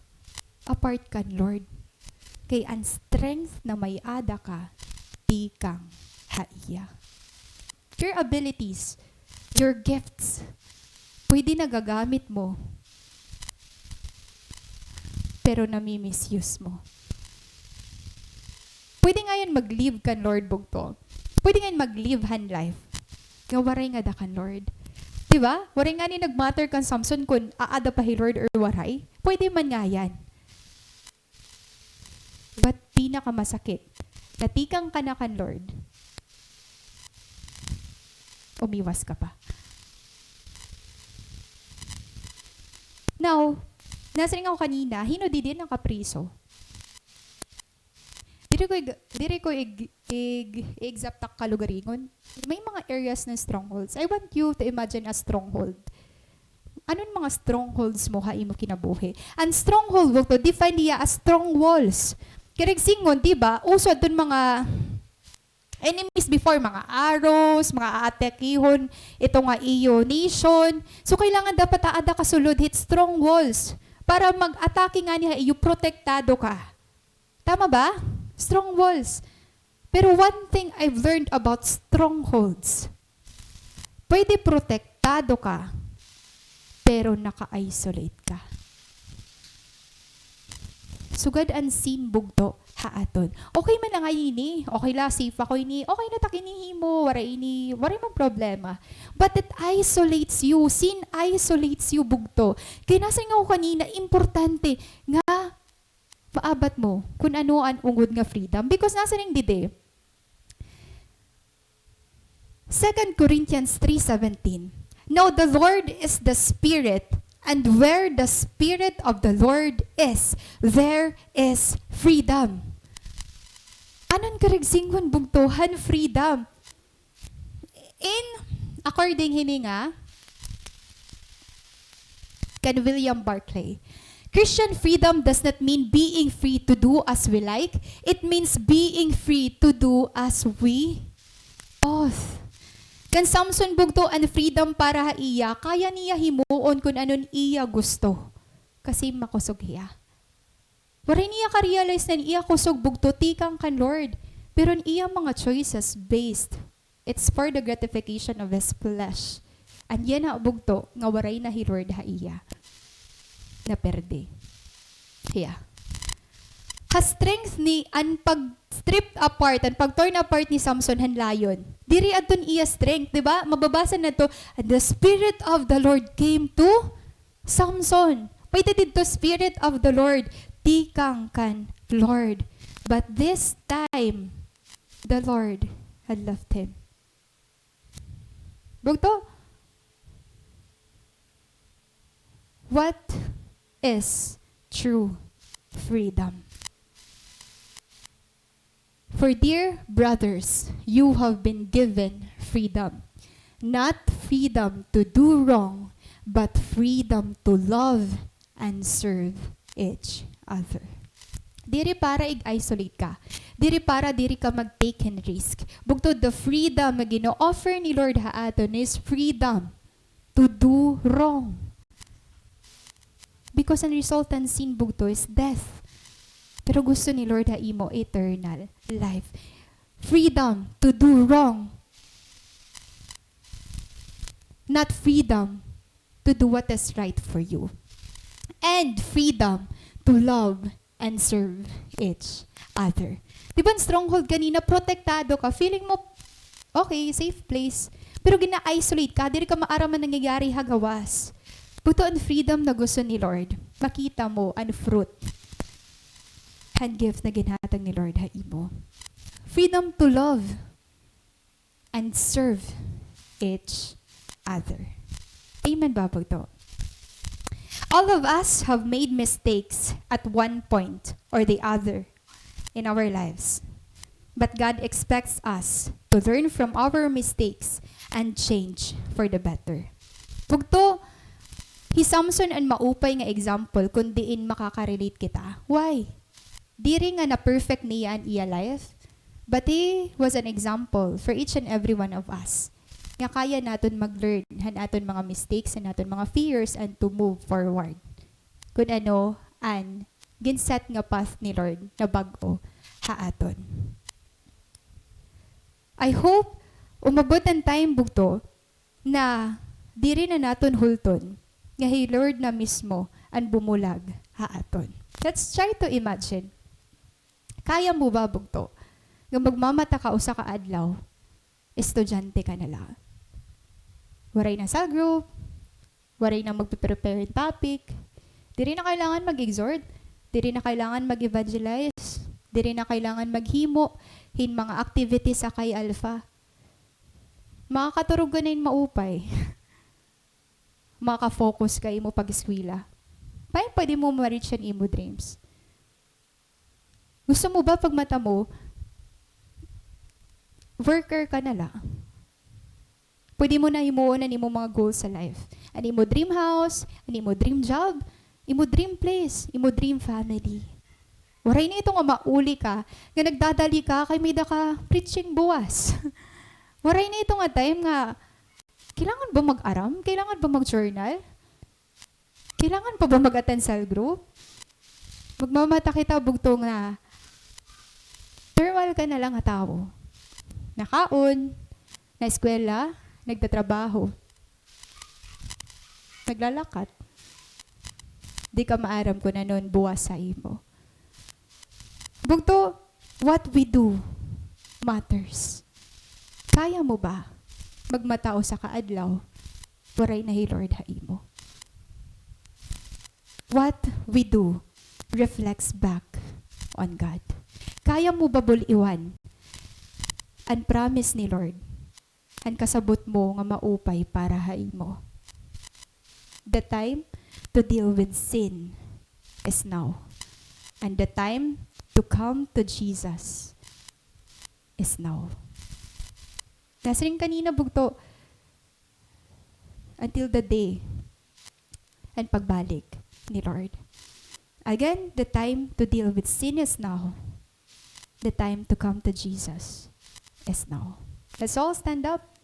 Apart kan Lord. Kay an strength na may-ada ka, tikang ha iya. Your abilities, your gifts, pwede nagagamit mo, pero nami-misuse mo. Pwede ngayon mag-live kan Lord, bugto. Pwede ngayon mag-live han life nga waray ngada kan Lord. Di ba? Waray ngani nag-matter kan Samson kun aada pa hi Lord or waray. Pwede man ngayan. But pinakamasakit, natikang ka na kan Lord, umiwas ka pa. Now, nasiring ako kanina, hin-o didi an nakapriso? Diri ko ig-, diri ko ig-, ig-, i-exact ak kalugaringon. May mga areas na strongholds. I want you to imagine a stronghold. Ano an mga strongholds mo ha imo kinabuhi? An stronghold, bugto, define niya as strong walls. Kay nagsingon, di ba, uso adton mga enemies before, mga arrows, mga aatakihon ito nga iyo nation. So, kailangan dapat aada ka sulod hit strong walls para mag-atake ngani ha iyo, protektado ka. Tama ba? Strong walls. Pero one thing I've learned about strongholds, pwede protektado ka, pero naka-isolate ka. Sugad an sin, bugto, ha aton. Okay man la ngay ini. Okay la, safe ako ini. Okay na tak ini himo. Waray ini, waray man problema. But it isolates you. Sin isolates you, bugto. Kay nasiring ako kanina, importante nga maabat mo kun ano an ungod nga freedom. Because nasiring didi, Second Corinthians three seventeen, "Now the Lord is the Spirit, and where the Spirit of the Lord is, there is freedom." Ano an karuyag sidngon, bugto, han freedom? In, according hini nga kan William Barclay, Christian freedom does not mean being free to do as we like. It means being free to do as we ought. Kan Samson, bugto, an freedom para ha iya, kaya niya himuon kun ano an iya gusto. Kasi makusog hiya. Waray niya ka-realize na an iya kusog, bugto, tikang kan Lord. Pero an iya mga choices based, it's for the gratification of his flesh. An yana, bugto, nga waray na hi Lord ha iya, naperde hiya. Ha strength ni, an pag-strip apart, an pag-torn apart ni Samson han lion, diri adton iya strength, di ba? Mababasa naton, "And the Spirit of the Lord came to Samson." Pwede didto, Spirit of the Lord, tikang kan Lord. But this time, the Lord had left him. Bugto, what is true freedom? For dear brothers, you have been given freedom. Not freedom to do wrong, but freedom to love and serve each other. Diri para ig-isolate ka. Diri para diri ka mag-take hin risk. Bugto, the freedom nga gino-offer ni Lord ha aton is freedom to do wrong. Because an result han sin, bugto, is death. Pero gusto ni Lord ha imo eternal life. Freedom to do wrong. Not freedom to do what is right for you. And freedom to love and serve each other. Di ba an stronghold kanina, protektado ka, feeling mo, okay, safe place. Pero gina-isolate ka, diri ka maaram an nangyayari ha gawas. Bugto, an freedom na gusto ni Lord, makita mo an fruit han gift na ginhatag ni Lord ha imo. Freedom to love and serve each other. Amen ba, bugto? All of us have made mistakes at one point or the other in our lives. But God expects us to learn from our mistakes and change for the better. Bugto, hi Samson an maupay nga example kun diin makaka-relate kita. Why? Diri nga na-perfect niya an iya life, but he was an example for each and every one of us nga kaya naton mag-learn han aton mga mistakes, han aton mga fears, and to move forward kun ano an gin-set nga path ni Lord nga bag-o ha aton. I hope umabot an time, bugto, na diri na naton hulton nga hi Lord na mismo an bumulag ha aton. Let's try to imagine. Kaya mo ba, bugto, nga magmamata ka usa ka adlaw, estudyante ka na la? Waray na cell group, waray na magpe-prepare hin topic, diri na kailangan mag-exhort, diri na kailangan mag-evangelize, diri na kailangan maghimo hin mga activities ha Chi Alpha. Makakaturog ka na hin maupay. Makaka-focus ka ha imo pag-eskwela. Paano pwede mo ma-reach an imo dreams? Gusto mo ba pagmata mo, worker ka na la? Pwede mo na himuon an imo mga goals sa life. An imo dream house, an imo dream job, imo dream place, imo dream family. Waray na ito nga mauli ka, nga nagdadali ka, kay may-ada ka preaching buwas. Waray na ito nga time nga, kailangan ba mag-aram? Kailangan ba mag-journal? Kailangan pa ba mag-attend cell group? Magmamata kita, bugto, nga normal ka na la nga tawo. Nakaon, naeskwela, nagtatrabaho, naglalakat. Di ka maaram kun ano an buwas ha imo. Bugto, what we do matters. Kaya mo ba magmata usa ka adlaw, waray na hi Lord ha imo? What we do reflects back on God. Kaya mo ba bul-iwan an promise ni Lord? An kasabot mo nga maupay para ha imo. The time to deal with sin is now. And the time to come to Jesus is now. Nasiring kanina bugto, until the day and pagbalik ni Lord. Again, the time to deal with sin is now. The time to come to Jesus is now. Let's all stand up.